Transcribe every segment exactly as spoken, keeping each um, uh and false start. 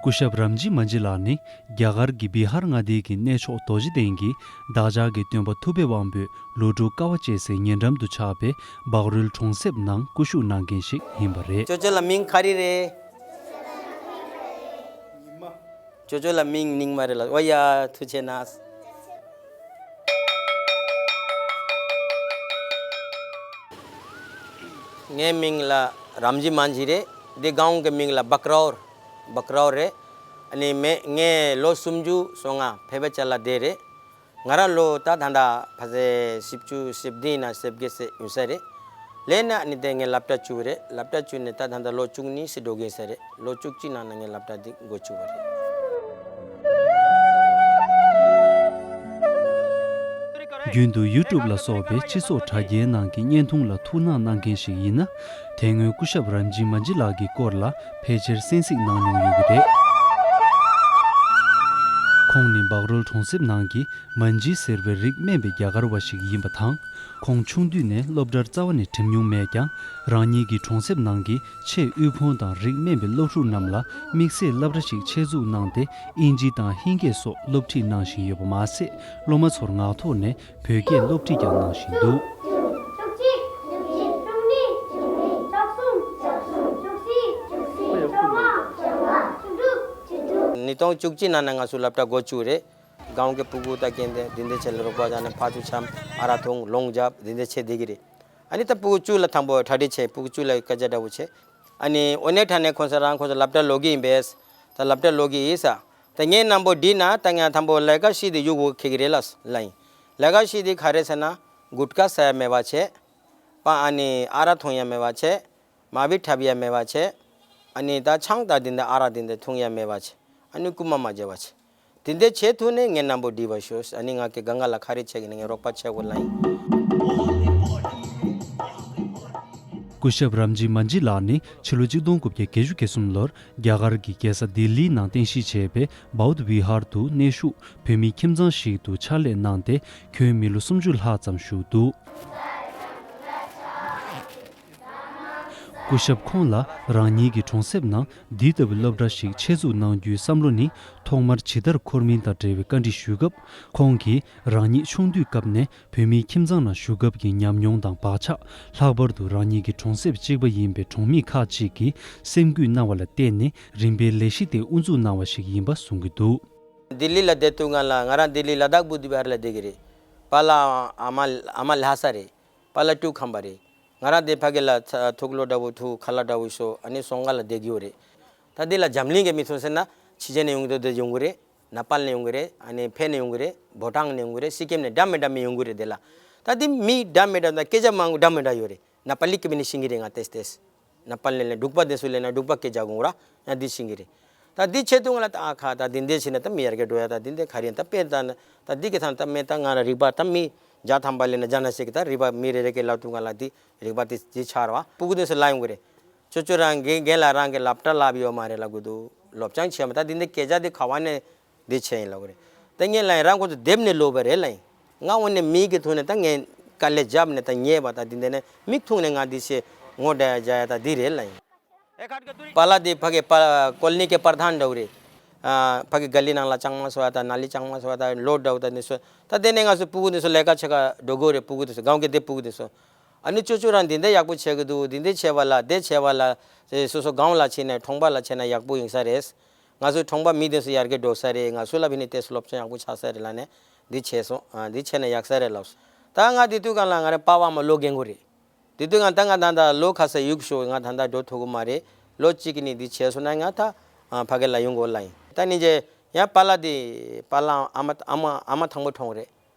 སྐུ་ཞབས་རམ་ཇི་མན་ཇི་ལགས་ནི་རྒྱ་གར་གྱི་བི་ཧར་མངའ་སྡེ་གི་གནས་མཆོག་རྡོ་རྗེ་གདན་གྱི་བདག་ཅག་གི་སྟོན་པ་ཐུབ་པའི་དབང་པོའི་ལོ་དྲུག་དཀའ་བ་སྤྱད་སའི་ཉེ་འགྲམ་དུ་ཆགས་པའི་བག་རོལ་གྲོང་གསེབ་ནང་སྐུ་བཞུགས་གནང་མཁན་ཞིག་ཡིན་པ་རེད། ཅོ་ཅོ་ལ་མིང་ག་རེ་རེད། ཅོ་ཅོ་ལ་མིང་རྙིང་མ་རེད་ལ། ཨོ་ཡ། ཐུགས་རྗེ་གནང་། ངའི་མིང་ལ་རམ་ཇི་མན་ཇི་རེད། འདི་སྒང་གི་མིང་ལ་བག་རོལ། བག་རོལ་རེད། ཨ་ནི་མེ་ངའི་ལོ་སུམ་ཅུ་སོ་ལྔ་ཕལ་པ་ཅ་ལག་དེ་རེད། ང་རང་ལོ་ད་ད་ལྟ་ཕལ་ཆེར་བཞི་བཅུ་ཞེ་བདུན་ན་ཞེ་བརྒྱད་ཙམ་ཡིན་ས་རེད། ལས་ན་ཨ་ནི་དེ་ངས་སློབ་གྲྭ་བཅུག་རེད། སློབ་གྲྭ་བཅུག་ནས་ད་ད་ལྟ་ལོ་བཅུ་གཉིས་ཙམ་འགྲོ་གི་ཡིན་ས་རེད། ལོ་བཅུ་གཅིག་ནང་ན་ངས་སློབ་གྲྭ་འདི་འགོ་བཙུགས་པ་རེད། རྒྱུན་དུ་ཡུ་ཊུབ་ལ་སོགས་པའི་སྤྱི་ཚོགས་དྲ་རྒྱའི་ནང་གི་བརྙན་ཐུང་ལ་ཐུགས་སྣང་གནང་མཁན་ཞིག་ཡིན་ན། དེ་སྔོན་སྐུ་ཞབས་རམ་ཇི་མན་ཇི་ལགས་ཀྱི་སྐོར་ལ་ཕལ་ཆེར་གསན་གཟིགས་གནང་མྱོང་ཡོད་ཀྱི་རེད། ཁོང་ནི་བག་རོལ་གྲོང་གསེབ་ནང་གི་མན་ཇི་ཟེར་བའི་རིགས་དམན་པའི་རྒྱ་གར་བ་ཞིག་ཡིན་པ་དང་། ཁོང་ཆུང་དུས་ནས་སློབ་གྲྭར་རྩ་བ་ནས་འགྲིམ་མྱོང་མེད་ཀྱང་། རང་ཉིད་ཀྱི་གྲོང་གསེབ་ནང་གི་ཆེས་དབུལ་ཕོངས་དང་རིགས་དམན་པའི་སློབ་ཕྲུག་རྣམས་ལ་དམིགས་བསལ་སློབ་གྲྭ་ཞིག་ཆེད་འཛུགས་གནང་སྟེ། དབྱིན་ཇི་དང་ཧིན་སྐད་སོགས་སློབ་ཁྲིད་གནང་བཞིན་ཡོད་པ་མ་ཟད། སློབ་མ་ཚོར་ངག་ཐོག་ནས་བོད་སྐད་སློབ་ཁྲིད་ཀྱང་གནང་བཞིན་འདུག། ཉིས་སྟོང་བཅུ་གཅིག་ནང་ན་ང་ཚོ་སློབ་གྲྭ་འགོ་བཙུགས་རེད། སྒང་གི་ཕྲུ་གུ་ད་གན་དེ་འདི་འདྲ་བྱས་ལ་རོགས་པ་བྱས་ནས་ཕར་ཚུར་འཆམ། ཨ་རག་འཐུང་། ལོང་རྒྱབ། འདི་འདྲ་བྱས་བསྡད་ཀྱི་རེད། ཨ་ནི་ད་ཕྲུ་གུ་བཅུ་ལ་དང་པོ་གྲ་སྒྲིག་བྱས། ཕྲུ་གུ་བཅུ་ལ་སྐད་ཆ་འདྲ་པོ་བྱས། ཨ་ནི་དངོས་གནས་དྲང་གནས་ཁོང་ཚོ་རང་ཁོང་ཚོ་སློབ་གྲྭ་ལོག་གི་ཡིན་པས། ད་སློབ་གྲྭ་ལོག་གི་ཡིན་ས། ད་ངའི་རྣམ་པ་འདི་ན་ད་ང་དང་པོ་ལས་ཀ་ཞིག་དེ་ཡུག་འོག་ཁེ་གི་རེད་ལ་ལ་ཡིན། ལས་ཀ་ཞིག་དེ་ག་རེ་ཟེར་ན། གུད་ཀ་ཟ་ཡ་མེད་པ་བྱས། པ་ཨ་ནི་ཨ་རག་འཐུང་ཡ་མེད་པ་བྱས། མ་བི་འཁྲབ་ཡ་མེད་པ་བྱས། ཨ་ནི་ད་ཆང་ད་དེ་འདྲ་ཨ་རག་དེ་འདྲ་འཐུང་ཡ་མེད་པ་བྱས། ཨ་ནི་རྐུན་མ་མ་བྱེད་པ་བྱས། དེ་འདྲ་བྱེད་ཐུབ་ནས་ངའི་རྣམ་པ་འགྲིག་པ་ཤོག། ཨ་ནི་ང་གི་སྒང་ག་ལ་ག་རེ་བྱེད་ཀྱི་ནི་ངས་རོགས་པ་བྱེད་དགོས་ལ་ཡིན། སྐུ་ཞབས་རམ་ཇི་མན་ཇི་ལགས་ནི་ཕྱི་ལོ་གཅིག་སྟོང་དགུ་བརྒྱ་བརྒྱད་ཅུ་གྱ་གསུམ་ལོར་རྒྱ་གར་གྱི་རྒྱལ་ས་ལྡི་ལིའི་ནང་རྟེན་གཞི་བྱས་པའི་བཱུ་དྷ་བི་ཧར་དུ་གནས་བཞུགས་བོད་མིའི་ཁྱིམ་ཚང་ཞིག་ཏུ་ཕྱག་ལས་གནང་སྟེ། ཁྱོན་མི་ལོ་སུམ་ཅུ་ལྷག་ཙམ་བཞུགས་འདུག། སྐུ་ཞབས་ཁོང་ལ་རང་ཉིད་ཀྱི་གྲོང་གསེབ་ནང་འདི་ལྟ་བུའི་སློབ་གྲྭ་ཞིག་ཆེད་འཛུགས་གནང་རྒྱུའི་བསམ་བློ་ནི་ཐོག་མར་ཇི་ལྟར་འཁོར་མིན་དང་འབྲེལ་བའི་བཀའ་འདྲི་ཞུས་སྐབས། ཁོང་གིས་རང་ཉིད་ཆུང་དུས་སྐབས་ནས་བོད་མིའི་ཁྱིམ་ཚང་ནང་བཞུགས་སྐབས་ཀྱི་ཉམས་མྱོང་དང་བག་ཆགས། ལྷག་པར་དུ་རང་ཉིད་ཀྱི་གྲོང་གསེབ་གཅིག་པ་ཡིན་པའི་གྲོང་མི་ཁག་ཅིག་གིས་སེམས་འགུལ་གནང་བ་ལ་བརྟེན་ནས་རིམ་པས་ལས་གཞི་དེ་དབུ་འཛུགས་གནང་བ་ཞིག་ཡིན་པ་གསུང་གི་འདུག། ལྡི་ལི་ལ་བསྡད་དུས་སྒང་ལ་ང་རང་ལྡི་ལི་ལ་དྭགས་བུ་དྷ་བི་ཧར་ལ་བསྡད་ཀྱི་རེད། པཱ་ལགས་ཨ་མ་ཨ་མ་ལྷ་ས་རེད། པཱ་ལགས་ཀྲུའུ་ཁམས་པ་རེད། ང་རང་དེ་ཕ་གི་ལ་ཚ་ཐུག་ལོ་འདྲ་བོ་ཐུག་ཁ་ལག་འདྲ་བོ་ཤོ་ཨ་ནི་སོང་ག་ལ་བསྡད་ཀྱི་ཡོད་རེད། ད་འདི་ལ་འཛམ་གླིང་གི་མི་ཚོ་ཟེར་ན་ཕྱི་རྒྱལ་ནས་ཡོང་གི་འདུག་དེ་ཡོང་གི་རེད། ནེ་པཱལ་ནས་ཡོང་གི་རེད། ཨ་ནི་ཕེ་ནས་ཡོང་གི་རེད། བྷོ་ཊང་ནས་ཡོང་གི་རེད། སི་ཀིམ་ནས་འདྲ་མི་འདྲ་མི་ཡོང་གི་རེད། དེ་ལ་ད་འདི་མི་འདྲ་མི་འདྲ་དང་སྐད་ཆ་མང་འདྲ་མི་འདྲ་ཡོད་རེད། ནེ་པཱ་ལི་གི་མི་ནི་ཤེས་ཀྱི་རེད། ང་ཏེས་ཏེས་ནེ་པཱལ་ནས་ལེན་འབྲུག་པ་དེ་ཚོ་ལེན་ན་འབྲུག་པ་སྐད་ཆ་གོང་ར་ཡང་འདི་ཤེས་ཀྱི་རེད། ད་འདི་བྱེད་དུས་སྒང་ལ་ད་ཨ་ཁ་ད་འདི་འདྲ་བྱས་ན་ད་མི་ཡར་རྒྱས་འགྲོ་ཡ། ད་འདི་འདྲ་ག་རེ་ཡིན། ད་དཔེ་ད་ད་འདི་གི་ཐང་ད་མེད། ད་ང་རང་རིག་པ་ད་མི་བརྒྱ་ཐམ་པ་ལེན་ན་བརྒྱ་ན་ཞིག་གི་ད་རིག་པ་མི་རེ་རེ་གི་ལབ་དུས་སྒང་ལ་འདི་རིག་པ་དེ་ཇེ་ཆེ་ར་བ། སྤུ་གུ་དེ་ཚོ་ལབ་ཡོང་གི་རེད། ཅོ་ཅོ་རང་གི་རྒན་ལགས་རང་གི་སློབ་གྲྭ་ལབ་ཡོད་མ་རེད་ལབ་གི་འདུག། སློབ་སྦྱོང་བྱས་མ། ད་འདི་འདྲ་སྐད་ཆ་འདི་ག་བ་ནས་འདི་བྱས་ཡིན་ལབ་གི་རེད། ད་ངས་ལབ་ཡིན། རང་ཁོ་ཚོ་སྡེབ་ནས་ལོབས་པ་རེད་ལབ་ཡིན། ང་འོ་ནས་མི་གི་ཐོག་ནས་ད་ངས་དཀའ་ལས་བརྒྱབ་ནས་ད་ཉེས་པ་ད་འདི་འདྲ་ནས་མིག་ཐུག་ནས་ང་འདི་བྱས་ངོ་འདྲ་ཡ་རྒྱག་ཡ་ད་འདི་རེད་ལབ་ཡིན། པཱ་ལགས་འདི་ཕ་གི་པཱ་ཀོ་ལོ་ནི་གི་པར་ཐན་འདྲ་བོ་རེད། ཨ་ཕ་གི་ག་ལི་ནང་ལ་ལྕང་མ་བཟོ་ཡ་ད་ནཱ་ལི་ལྕང་མ་བཟོ་ཡ་ད་ལོ་འདྲ་བོ་ད་འདི་བཟོ། ད་དེ་ནས་ང་ཚོ་སྤུ་གུ་འདི་ཚོ་ལས་ཀ་བྱེད་ག་འགྲོ་དགོས་རེད། སྤུ་གུ་འདི་ཚོ་སྒང་གི་དེ་སྤུ་གུ་འདི་ཚོ། ཨ་ནི་ཅོ་ཅོ་རང་འདི་འདྲ་ཡག་པོ་བྱེད་གི་འདུག། འདི་འདྲ་བྱས་པ་ལ་དེ་བྱས་པ་ལ་སོ་སོ་སྒང་ལ་ཕྱིན་ནས་གྲོང་པ་ལ་ཕྱིན་ན་ཡག་པོ་ཡིན་ས་རེད། ང་ཚོའི་གྲོང་པ་མི་དེ་ཚོ་ཡར་རྒྱས་འགྲོ་ས་རེད། ང་ཚོ་ལ་ཕན་ནི་དེ་ཚོ་སློབ་སྦྱོང་ཡག་པོ་ཆགས་ས་རེད་ལབ་ནས་འདི་བྱས་སོང་། ཨ་འདི་བྱས་ན་ཡག་ས་རེད་ལབ་སོང་། ད་ང་དེ་དུས་སྒང་ལ་ང་རང་པཱ་ཕ་མ་ལོ་རྒན་གོ་རེད། དེ་དུས་ང་ད་ང་ད་ལྟ་ལོ་ཁ་ས་ཡུག་ཤོ་ང་ད་ལྟ་འགྲོ་ཐུབ་གི་མ་རེད། ལོ་གཅིག་གི་ནི་འདི་བྱས་སོང་ན་ང་ད་ཨ་ཕ་གི་ལ་ཡོང་དགོས་ལབ་ཡིན། ད་ནི་རྗེས་ཡང་པཱ་ལགས་འདི་པཱ་ལགས་ཨ་མ་ཨ་མ་ཨ་མ་དང་པོ་གྲོངས་རེད།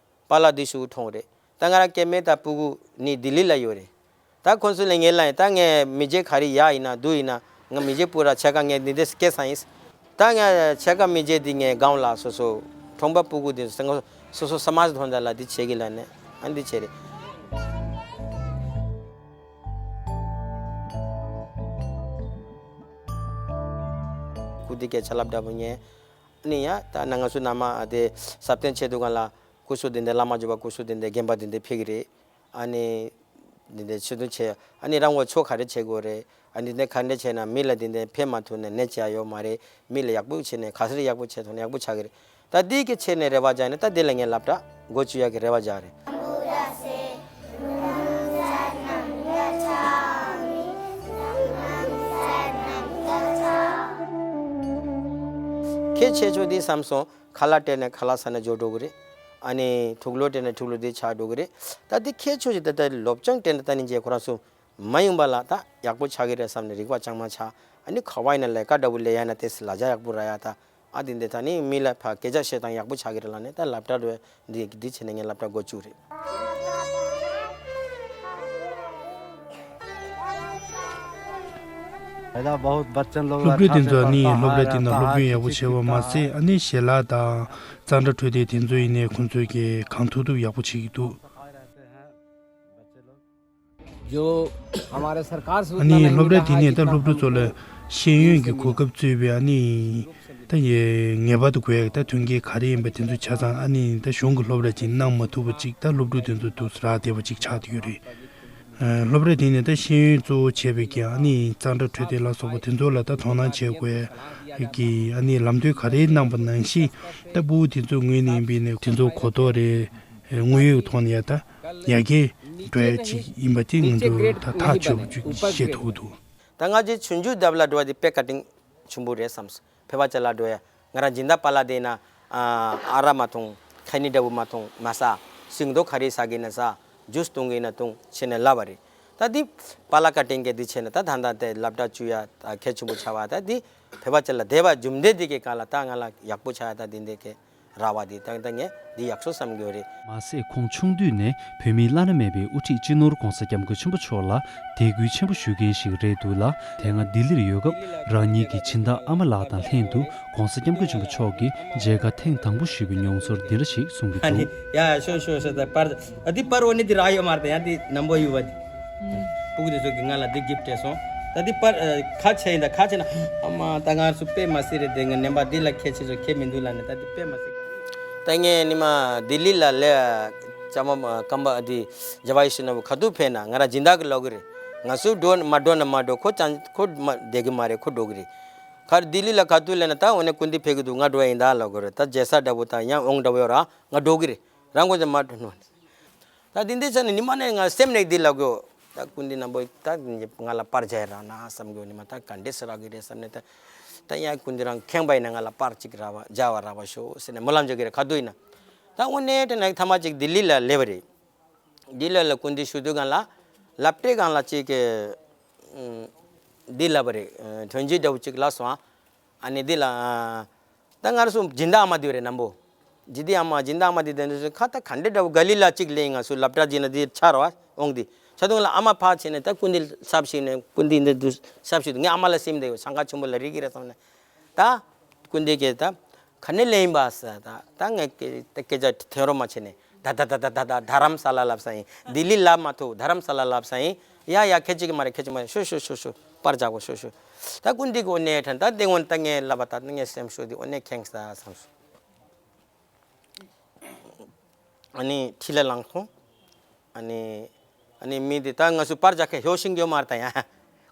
པཱ་ལགས་འདི་ཤུགས་གྲོངས་རེད། ད་ང་རང་སྐྱེ་དམན་ད་སྤུ་གུ་ནི་ལྡི་ལི་ལ་ཡོད་རེད། ད་ཁོང་ཚོ་ལ་ངས་ལབ་ཡིན། ད་ངས་མི་རྗེ་ག་རེ་ཡག་ཡིན་ན་སྡུག་ཡིན་ན་ང་མི་རྗེ་སྤུ་ར་ཆ་ག་ངས་འདི་འདྲ་སྐད་ས་ཡིན། ད་ངས་ཆ་ག་མི་རྗེ་འདི་ངས་སྒང་ལ་སོ་སོ་གྲོང་པ་སྤུ་གུ་འདི་སོ་སོ་ས་མ་ཐོན་ད་ལ་འདི་བྱེད་གི་ལབ་ནས་ཨ་འདི་བྱེད་རེད། སྐུ་དེ་སྐད་ཆ་ལབ་འདྲ་པོ་ཉན། ཨ་ནི་ཡ་ད་ན་ང་ཚོ་ན་མ་དེ་ཟབ་དོན་བྱེད་དུས་སྒང་ལ་སྐུ་གཟུགས་དེ་འདྲ་བླ་མ་འཇུག་པ་སྐུ་གཟུགས་དེ་འདྲ་རྒན་པ་དེ་འདྲ་ཕེབས་ཀྱི་རེད། ཨ་ནི་ འདི་འདྲའི་ཆེད་དུ་བྱས། ཨ་ནི་རང་ངོ་ཆོ་ག་རེ་བྱེད་དགོས་རེད། ཨ་ནི་འདི་ག་འདྲ་བྱས་ན་མི་ལ་འདི་འདྲའི་ཕན་མ་ཐོགས་ནས་ནད་ཅི་ཡང་ཡོད་མ་རེད། མི་ལ་ཡག་པོ་བྱས་ནས་ག་ཚོད་ཡག་པོ་བྱས་ཐུབ་ན་ཡག་པོ་ཆགས་ཀྱི་རེད། ད་འདི་གི་ཆེད་ནས་རེ་བ་བྱས་ནས་ད་འདི་ལ་ངས་སློབ་གྲྭ་འགོ་བཙུགས་ཡག་གི་རེ་བ་བྱས་རེད། ཁྱད་ཆེ་ཆོག་འདི་བསམ་སོང་། ཁ་ལག་སྤྲད་ནས་ཁ་ལག་ཟ་ནས་འཇོག་འགྲོ་གི་རེད། ཨ་ནི་དུག་ལོག་སྤྲད་ནས་དུག་ལོག་འདི་ཆགས་འགྲོ་གི་རེད། ད་འདི་ཁྱད་ཆོག་ཅིག་ད་ལྟ་སློབ་སྦྱོང་སྤྲད་ནས་ད་ནི་རྗེས་ཁོ་རང་ཚོ་མ་ཡོང་པ་ལ་ད་ཡག་པོ་ཆགས་ཀྱི་རེད་བསམ་ནས་རིག་པ་བཅང་མ་ཆགས། ཨ་ནི་ཁ་བ་ཡིན་ན་ལས་ཀ་འདྲ་པོ་ལས་ཡ་ན་ཏེ་སི་ལ་རྒྱ་ཡག་པོ་ར་ཡ་ད། ཨ་འདི་འདི་ད་ནི་མི་ལ་ཕ་སྐད་ཆ་བཤད་སྟངས་ཡག་པོ་ཆགས་ཀྱི་རེད་ལབ་ནས་ད་སློབ་གྲྭ་འགྲོ་འདི་འདི་བྱས་ནས་ངས་སློབ་གྲྭ་འགོ་བཙུགས་རེད། སློབ་གྲྭ་དེ་ཚོ་ནི་སློབ་གྲྭ་དེ་ནང་སློབ་ཡོན་ཡག་པོ་བྱས་པ་མ་ཟད། ཨ་ནི་ཞལ་ལག་དང་གཙང་སྦྲ་འཕྲོད་བསྟེན་དེ་ཚོ་ཡིན་ནའི་ཁོང་ཚོས་ཀྱི་གང་ཐུབ་ཐུབ་ཡག་པོ་བྱེད་ཀྱི་འདུག་ཨ་ནི་སློབ་གྲྭ་དེ་ནས་ད་སློབ་ཕྲུག་ཚོ་ལ་ཤེས་ཡོན་གྱི་གོ་སྐབས་བཙལ་བའི་ཨ་ནི་ད་ཡ་ངེས་པར་དུ་དགོས་ཡག་ད་དོན་རྐྱེན་ག་རེ་ཡིན་པ་དེ་ཚོ་ཆ་ཚང་ཨ་ནི་ད་གཞུང་གི་སློབ་གྲྭ་ཅིག་གནང་མ་ཐུབ་པ་ཅིག་ད་སློབ་ཕྲུག་དེ་ཚོ་དུ་རག་བསྡད་པ་ཅིག་ཆགས་བསྡད་ཡོད་རེད། ཨ་སློབ་གྲྭ་དེ་ནས་ད་ཤེས་ཡོན་གཙོ་བོ་བྱས་པའི་གི་ཨ་ནི་གཙང་སྦྲ་འཕྲོད་བསྟེན་ལ་སོགས་པ་དེ་ཚོ་ལ་ད་དོ་སྣང་བྱེད་དགོས་ཡག་གི་ཨ་ནི་ལམ་སྟོན་ག་རེ་གནང་པ་ནང་བཞིན་ད་ཕྲུ་གུ་དེ་ཚོ་ངོས་ནས་ཡིན་པའི་ནས་དེ་ཚོ་གོ་རྟོགས་རེད། དངོས་ཡོད་ཐོག་ནས་ཡ་ད་ཡར་རྒྱས་འགྲོ་ཡ་ཅིག་ཡིན་པ་དེ་ང་ཚོ་ད་ཐག་ཆོད་པོ་ཅིག་ཤེས་ཐུབ་ཀྱི་འདུག་ད་ང་ཚོའི་ཆུང་ཆུང་འདབས་ལ་འགྲོ་བ་དེ་དཔེ་བཀའ་དྲིན་ཆེན་པོ་རེད་བསམ་སོང་། ཕལ་པ་ཅིག་ལ་འགྲོ་ཡ་ང་རང་སྦྱིན་བདག་པཱ་ལགས་དེ་ན་ཨ་རག་མ་འཐུང་། ཁ་ཉིན་འདྲ་པོ་མ་འཐུང་མ་ཟ། སིང་དོ་ག་རེ་ཟ་གི་ན་ཟ། ཇུས་འཐུང་གི་ན་འཐུང་བྱས་ནས་ལབ་པ་རེད། ད་དེ་པཱ་ལགས་བཀའ་དྲིན་གྱིས་དེ་བྱས་ནས་ད་ད་ལྟ་དེ་སློབ་གྲྭ་བཅུ་ཡ་ད་གལ་ཆེན་པོ་ཆགས་པ་ད་དེ་ཕལ་པ་ཅིག་ལ་བསྡད་པ་རྒྱུ་འབྲས་དེ་གི་ག་ལ་ད་ང་ལ་ཡག་པོ་ཆགས་ཡ་ད་དེ་འདྲ་གི་ར་བ་དེ་ད་ད་ངས་འདི་ཡག་སོ་བསམ་གྱི་ཡོད་རེད། མ་ཟད་ཁོང་ཆུང་དུས་ནས་བོད་མིའི་བླ་ན་མེད་པའི་དབུ་ཁྲིད་སྤྱི་ནོར་ྋགོང་ས་ྋསྐྱབས་མགོན་ཆེན་པོ་མཆོག་ལ་དད་གུས་ཆེན་པོ་ཞུ་མཁན་ཞིག་རེད་འདུག་ལ། དེ་སྔ་ལྡི་ལིར་ཡོད་སྐབས་རང་ཉིད་ཀྱི་སྦྱིན་བདག་ཨ་མ་ལགས་དང་ལྷན་དུ་ྋགོང་ས་ྋསྐྱབས་མགོན་ཆེན་པོ་མཆོག་གི་མཇལ་ཁ་ཐེངས་དང་པོ་ཞུས་པའི་མྱོང་ཚོར་འདི་འདྲ་ཞིག་གསུང་གི་འདུག་ཡ་ཤོ་ཤོ་ཤོ་ད་པར་ཨ་འདི་པར་འོ་ནི་འདི་རག་ཡོད་མ་རེད་ད་ཡ་འདི་ནམ་པོ་ཡུ་བ་འདི། ཕྲུ་གུ་དེ་ཚོ་གིས་ང་ལ་འདི་གིཕ་སྤྲད་སོང་། ད་འདི་པར་ཨ་ཁ་ཆེ་ཡིན་ད་ཁ་ཆེ་ན་ཨ་མ་ད་ང་ཚོ་དཔེ་མ་སྲིད་རེད་དེ་ང་ནེམ་པ་འདི་ལ་ཁྱད་ཆེ་ཚོ་ཁྱད་མི་འདུག་ལ་ནི་ད་འདི་དཔེ་མ་སྲིད། ད་ངས་ནི་མ་ལྡི་ལི་ལ་ལས་ཅ་མ་ཀམ་པ་འདི་ཇ་བ་ཡེ་ཤེས་ནོར་བུ་ག་དུས་ཕེབས་ན་ང་རང་སྦྱིན་བདག་གི་ལོག་གི་རེད། ང་ཚོ་འགྲོ་མ་འགྲོ་ན་མ་འགྲོ་ཁོ་ཅང་ཁོ་མ་བསྡད་གི་མ་རེད་ཁོ་འགྲོ་གི་རེད། ཁར་ལྡི་ལི་ལ་ག་དུས་ལས་ན་ད་འོ་ནས་སྐུ་མདུན་ཕེབས་གི་འདུག་ང་འགྲོ་ཡ་ཡིན་ད་ལབ་གི་རེད། ད་རྒྱལ་ས་འདྲ་པོ་ད་ཡང་ཨོང་འདྲ་པོ་ཡོད་ར་ང་འགྲོ་གི་རེད། རང་དགོས་ཀྱང་མ་འགྲོ་ནོ། ད་འདི་འདི་ཆ་ནས་ཉི་མ་ནས་ང་སེམས་ནས་འདི་ལབ་གོ། ད་སྐུ་མདུན་རྣམ་པ་ད་ང་ལ་པར་རྒྱག་རག་ན་བསམ་གོ་ཉི་མ་ད་ག་འདྲས་སེ་རག་གི་རེད་བསམ་ནས་ད། ད་ཡང་སྐུ་མདུན་རང་ཁེངས་པ་ཡིན་ན་ང་ལ་པར་གཅིག་རག་པ་རྒྱག་པ་རག་པ་ཤོག་ཟེར་ནས་སྨོན་ལམ་རྒྱག་གི་རེད་ག་དུས་ཡིན་ན། ད་དངོས་གནས་དྲན་ན་ཐ་མ་གཅིག་ལྡི་ལི་ལ་སླེབས་པ་རེད། ལྡི་ལི་ལ་སྐུ་མདུན་བཞུགས་དུས་སྒང་ལ་སློབ་གྲྭའི་སྒང་ལ་གཅིག་གི་འདི་ལབ་པ་རེད། ཐོན་རྗེས་འདྲ་བོ་གཅིག་ལབ་སོང་ཨ། ཨ་ནི་འདི་ལ། ད་ང་རང་ཚོ་སྦྱིན་བདག་ཨ་མ་འདི་རེད་ནམ་པོ། ཇི་འདི་ཨ་མ་སྦྱིན་བདག་ཨ་མ་འདི་དེ་འདྲ་ཁ་ད་ག་འདྲ་འདྲ་བོ་ག་ལི་ལ་གཅིག་ལེན་ང་ཚོ་སློབ་གྲྭ་ཇི་ན་འདི་ཆ་ར་བ་འོང་འདི་ཆ་དུང་ལ་ཨ་མ་ཕ་བྱས་ནས་ད་སྐུ་འདི་ཚབ་ཞིག་ནས་སྐུ་འདི་འདི་འདུ་ཚབ་ཞིག་འདུག་ངའི་ཨ་མ་ལ་སེམས་འདི་ཡོད་སང་ག་ཆུང་པོ་ལ་རིག་གི་རེད་བསམ་ནས་ད། སྐུ་འདི་གས་ད་ག་ནས་ལེན་པ་ཟེར་ད་ད་ངས་སྐད་ད་སྐད་ཆ་ཐོན་རོགས་མ་བྱས་ནས་ད་ད་ད་ད་ད་ད་རྡ་རམ་ས་ལ་ལབ་ས་ཡིན་ལྡི་ལི་ལབ་མ་ཐུབ་རྡ་རམ་ས་ལ་ལབ་ས་ཡིན། ཡ་ཡ་ཁྱད་ཅིག་གི་མ་རེད་ཁྱད་ཅིག་མ་རེད་ཤོ་ཤོ་ཤོ་ཤོ་པར་རྒྱག་གོ་ཤོ་ཤོ། ད་ཀུན་འདི་གི་འོ་ནས་དྲན་ད་དེ་སྔོན་ད་ངས་ལབ་པ་ད་ངས་སེམས་ཤོ་འདི་འོ་ནས་ཁེངས་ས་བསམ་སོང་། ཨ་ནི་ཁྲི་ལ་ལངས་སོང་། ཨ་ནི་ཨ་ནི་མི་འདི་ད་ང་ཚོ་པར་རྒྱག་མཁན་ཤོ་ཤིང་ཡོད་མ་རེད་ད་ཡ།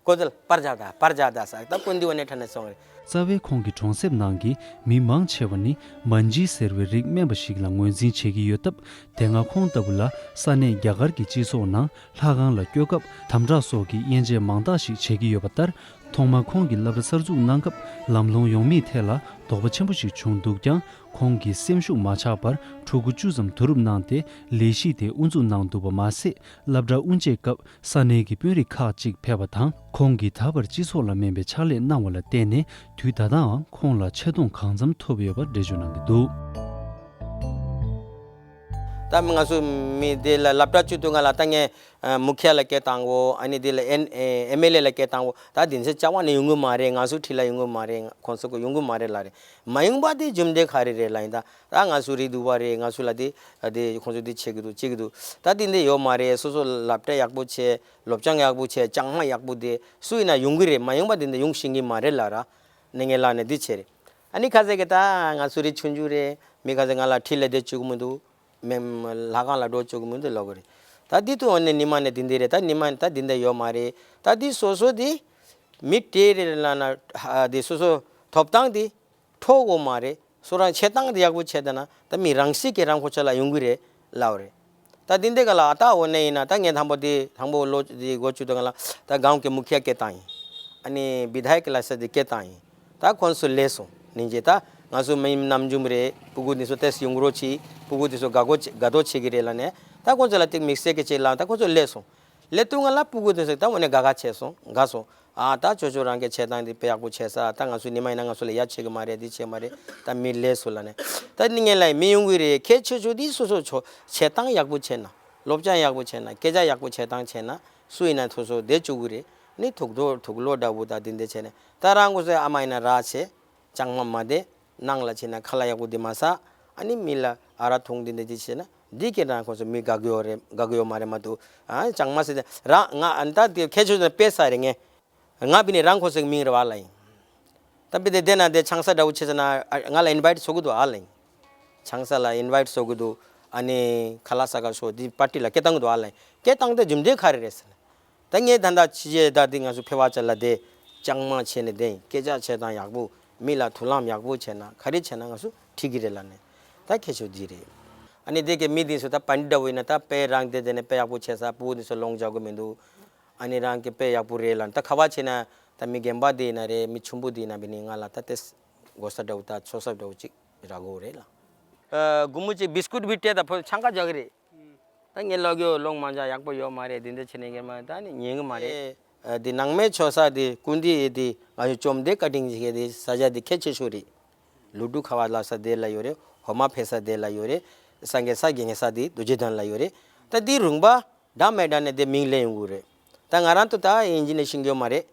ཀོ་ཙལ་པར་རྒྱག་ད་པར་རྒྱག་ད་ཟེར་ད་ཀུན་འདི་འོ་ནས་དྲན་ནས་སོང་རེད། རྩ་བའི་ཁོང་གི་གྲོང་གསེབ་ནང་གི་མི་མང་ཆེ་བ་ནི་མན་ཇི་ཟེར་བའི་རིགས་སྨན་པ་ཞིག་ལ་ངོས་འཛིན་བྱེད་ཀྱི་ཡོད་སྟབས། དེ་སྔ་ཁོང་ལྟ་བུ་ལ་ས་གནས་རྒྱ་གར་གྱི་སྤྱི་ཚོགས་ནང་ལྷ་ཁང་ལ་སྐྱོད་སྐབས་དམ་དྲག་སོགས་ཀྱི་དབྱེ་འབྱེད་མང་དག་ཞིག་བྱེད་ཀྱི་ཡོད་པ་ལྟར། ཐོག་མར་ཁོང་གིས་སློབ་གྲྭ་གསར་འཛུགས་གནང་སྐབས་ལམ་ལྷོང་ཡོང་མིན་ཐད་ལ་དོགས་པ་ཆེན་པོ་ཞིག་བྱུང་འདུག་ཀྱང་། ཁོང་གིས་སེམས་ཤུགས་མ་ཆག་པར་ཕྲུ་གུ་བཅུ་ཙམ་བསྡུ་རུབ་གནང་སྟེ་ལས་གཞི་དེ་དབུ་འཛུགས་གནང་འདུག་པ་མ་ཟད། སློབ་གྲྭ་དབུ་འབྱེད་སྐབས་ས་གནས་ཀྱི་དཔོན་རིགས་ཁག་ཅིག་ཕེབས་པ་དང་། ཁོང་གིས་ད་བར་སྤྱི་ཚོགས་ལ་སྨན་པའི་ཕྱག་ལས་གནང་བ་ལ་བརྟེན་ནས། དུས་ད་ལྟའང་ཁོང་ལ་ཆེ་མཐོང་གང་འཚམ་ཐོབ་ཡོད་པ་འགྲེལ་བརྗོད་གནང་གི་འདུག་ད་ང་ཚོ་མི་དེ་ལ་སློབ་གྲྭ་བཅུ་དུས་ང་ལ་ད་ངས་ཨ་མུ་ཁྱི་ལ་སྐད་བཏང་གོ། ཨ་ནི་དེ་ལ་ཨེན་ཨེ་ཨེམ་ཨེལ་ཨེ་ལ་སྐད་བཏང་གོ། ད་དེ་ཚོ་རྩ་བ་ནས་ཡོང་གི་མ་རེད། ང་ཚོ་འཁྲིས་ལ་ཡོང་གི་མ་རེད། ཁོང་ཚོ་གི་ཡོང་གི་མ་རེད་ལ་རེད། མ་ཡོང་པ་དེ་རྒྱུ་མཚན་ག་རེ་རེད་ལ་ཡིན་ད། ད་ང་ཚོ་རེད་འདུག་པ་རེད། ང་ཚོ་ལ་དེ་དེ་ཁོང་ཚོ་དེ་བྱེད་ཀྱི་འདུག་བྱེད་ཀྱི་འདུག་ད་དེ་འདི་ཡོད་མ་རེད། སོ་སོ་སློབ་གྲྭ་ཡག་པོ་བྱས། སློབ་སྦྱོང་ཡག་པོ་བྱས། ཅང་མ་ཡག་པོ་དེ་སུ་ཡིན་ན་ཡོང་གི་རེད། མ་ཡོང་པ་དེ་འདི་ཡོང་ཤེས་ཀྱི་མ་རེད་ལ་ར། ནས་ངས་ལ་ནས་འདི་བྱས་རེད། ཨ་ནི་ཁ་ཟས་ཀྱི་ད་ང་ཚོ་རེད་ཆུང་ཆུང་རེད། མི་ཁ་ཟས་ང་ལ་འཁྲིས་ལ་བསྡད་བཅུག་གི་མི་འདུག་མེ་ལྷ་ཁང་ལ་འགྲོ་བཅུག་གི་མི་འདུག་ལབ་གི་རེད། ད་འདི་དུ་འོ་ནས་ཉི་མ་ནས་འདི་འདི་རེད། ད་ཉི་མ་ནས་ད་འདི་འདི་ཡོད་མ་རེད། ད་འདི་སོ་སོ་འདི་མི་སྤྲད་རེད་ལབ་ན་ཧ་འདི་སོ་སོ་ཐོབ་ཐང་འདི་འཕྲོག་དགོས་མ་རེད། སོ་རང་བྱེད་སྟངས་འདི་ཡག་པོ་བྱས་ད་ན་ད་མི་རང་སྲིད་ཀྱི་རང་ཁོ་ཚོ་ལ་ཡོང་གི་རེད་ལབ་རེད། ད་འདི་འདི་ག་ལ་ཨ་ད་འོ་ནས་ཡིན་ན་ད་ངས་དང་པོ་འདི་དང་པོ་ལོ་འདི་འགོ་བཅུག་དང་ག་ལ་ད་གང་གི་མུ་ཁྱི་སྐད་བཏང་ཡིན། ཨ་ནི་བི་དྷ་ཡ་ཀ་ལ་ས་འདི་སྐད་བཏང་ཡིན། ད་ཁོང་ཚོ་ལས་སོང་ནིང་རྗེ་ད་ང་ཚོ་མི་ནམ་རྒྱུན་རེད། སྤུ་གུ་འདི་ཚོ་ཏེས་ཡོང་རོགས་གྱིས། སྤུ་གུ་འདི་ཚོ་དགའ་གོ་དགའ་དོ་བྱེད་ཀྱི་རེད་ལབ་ནས་ད་ཁོང་ཚོ་ལ་ཏིག་དམིགས་བསལ་གྱི་ཅིག་ལ་ད་ཁོང་ཚོ་ལས་སོང་། ལས་དུས་ང་ལ་སྤུ་གུ་འདི་ཚོ་ད་འོ་ནས་དགའ་དགའ་བྱས་སོང་དགའ་སོང་། ཨ་ད་ཅོ་ཅོ་རང་གི་བྱེད་སྟངས་འདི་དཔེ་ཡག་པོ་བྱས་ས། ད་ང་ཚོ་ཉི་མ་ཡིན་ན་ང་ཚོ་ལ་ཡ་བྱེད་གི་མ་རེད། འདི་བྱེད་མ་རེད། ད་མི་ལས་སོང་ལབ་ནས་ད་ནི་ངས་ལ་མི་ཡོང་གི་རེད། ཁྱེད་ཆོ་ཆོ་འདི་སོ་སོ་ཆོ་བྱེད་སྟངས་ཡག་པོ་བྱས་ན་སློབ་སྦྱོང་ཡག་པོ་བྱས་ན་སྐད་ཆ་ཡག་པོ་བྱེད་སྟངས་བྱས་ན་སུ་ཡིན་ན་སོ་སོ་བསྡད་བཅུག་གི་རེད། ནི་ཐུག་རྡོ་ཐུག་ལོ་འདྲ་བོ་ད་འདི་འདི་བྱས་ནས་ད་རང་ཁོ་ཚོའི་ཨ་མ་ཡིན་ན་ར་བྱས། ལྕང་མ་མ་བསྡད། ནང་ལ་ཕྱིན་ན་ཁ་ལག་ཡག་པོ་འདི་མ་ཟ། ཨ་ནི་མི་ལ་ཨ་ར་འཐུང་འདི་འདི་ཅི་བྱས་ན་འདི་གི་རང་ཁོ་ཚོ་མི་དགའ་གི་ཡོད་རེད། དགའ་གི་ཡོད་མ་རེད་མ་གཏོགས། ཨ་ལྕང་མ་ཟེར་ཏེ་རང་ང་ཨ་ད་དེ་ཁྱེད་ཆོ་ཚོ་དཔེ་ས་རེད། ངས་ང་བི་ནི་རང་ཁོ་ཚོའི་མིང་རེད་བ་ལ་ཡིན། ད་བི་དེ་བསྡད་ན་དེ་ཆང་ས་འདྲ་བོ་བྱས་ཟེར་ན་ཨ་ང་ལ་ཨིན་ཝའིཊ་བཟོ་གི་འདུག་ཨ་ལ་ཡིན། ཆང་ས་ལ་ཨིན་ཝའིཊ་བཟོ་གི་འདུག་ཨ་ནི་ཁ་ལག་ཟ་ག་ཤོག་འདི་པར་ཊི་ལ་སྐད་བཏང་གི་འདུག་ཨ་ལ་ཡིན། སྐད་བཏང་དེ་རྒྱུ་མཚན་ག་རེ་རེད་ཟེར་ན། ད་ངས་ད་ལྟ་ཕྱི་རྒྱལ་ད་འདི་ང་ཚོ་ཕེ་བ་ཅ་ལ་དེ་ལྕང་མ་བྱས་ནས་བསྡད་ཡིན། སྐད་ཆ་བྱེད་སྟངས་ཡག་པོ་མི་ལ་དུ་ལམ་ཡག་པོ་བྱས་ན་ག་རེ་བྱས་ན་ང་ཚོ་འགྲིག་གི་རེད་ལབ་ནས་ད་ཁྱེད་ཆོ་འདི་རེད། ཨ་ནི་དེ་གི་མི་འདི་ཚོ་ད་པཎྜི་ཏ་འདྲ་བོ་ཡིན་ན་ད་དཔེ་རང་དེ་དེ་ནས་དཔེ་ཡག་པོ་བྱས་ས་སྤུ་གུ་འདི་ཚོ་ལོངས་སྤྱོད་གི་མི་འདུག་ཨ་ནི་རང་གི་དཔེ་ཡག་པོ་རེད་ལབ་ནས་ད་ཁ་བ་བྱས་ན་ད་མི་རྒན་པ་འདི་ཡིན་ན་རེད། མི་ཆུང་པོ་འདི་ཡིན་ན་བི་ནི་ང་ལ་ད་དེ་གོ་ས་འདྲ་བོ་ད་ཚོ་ས་འདྲ་བོ་ཅིག་རག་གི་རེད་ལ། ཨ་དགོང་མོ་ཅིག་བིས་ཀུཊ་བི་སྤྲད་ད་ཕོ་ཆང་ཁ་རྒྱག་གི་རེད། ད་ངས་ལོག་གི་ཡོད། ལོང་མ་འཇག་ཡག་པོ་ཡོད་མ་རེད། འདི་འདྲ་བྱས་ནས་ངས་མ་ད་ནི་ཉན་གི་མ་རེད། ཨེ་འདི་ནང་མའི་ཆོ་ས་འདི་ཀུན་འདི་འདི་ང་ཡོད་བཅོམ་དེ་བཀའ་དྲིན་ཆེ་གི་འདི་ས་ཆ་འདི་ཁྱད་ཆེ་ཤོས་རེད། ལུ་ཏུ་ཁ་བ་ལ་ས་དེ་ལ་ཡོད་རེད། ཧོ་མ་ཕེ་ས་དེ་ལ་ཡོད་རེད། སངས་རྒྱས་ས་རྒྱལ་ས་འདི་རྡོ་རྗེ་གདན་ལ་ཡོད་རེད། ད་འདི་རུང་པ་འདྲ་མེད་འདྲ་ནས་དེ་མིང་ལེན་ཡོང་གི་རེད། ད་ང་རང་ཚོ་ད་ཨིན་ཇི་ནི་ཤེས་ཀྱི་ཡོད་མ་རེད།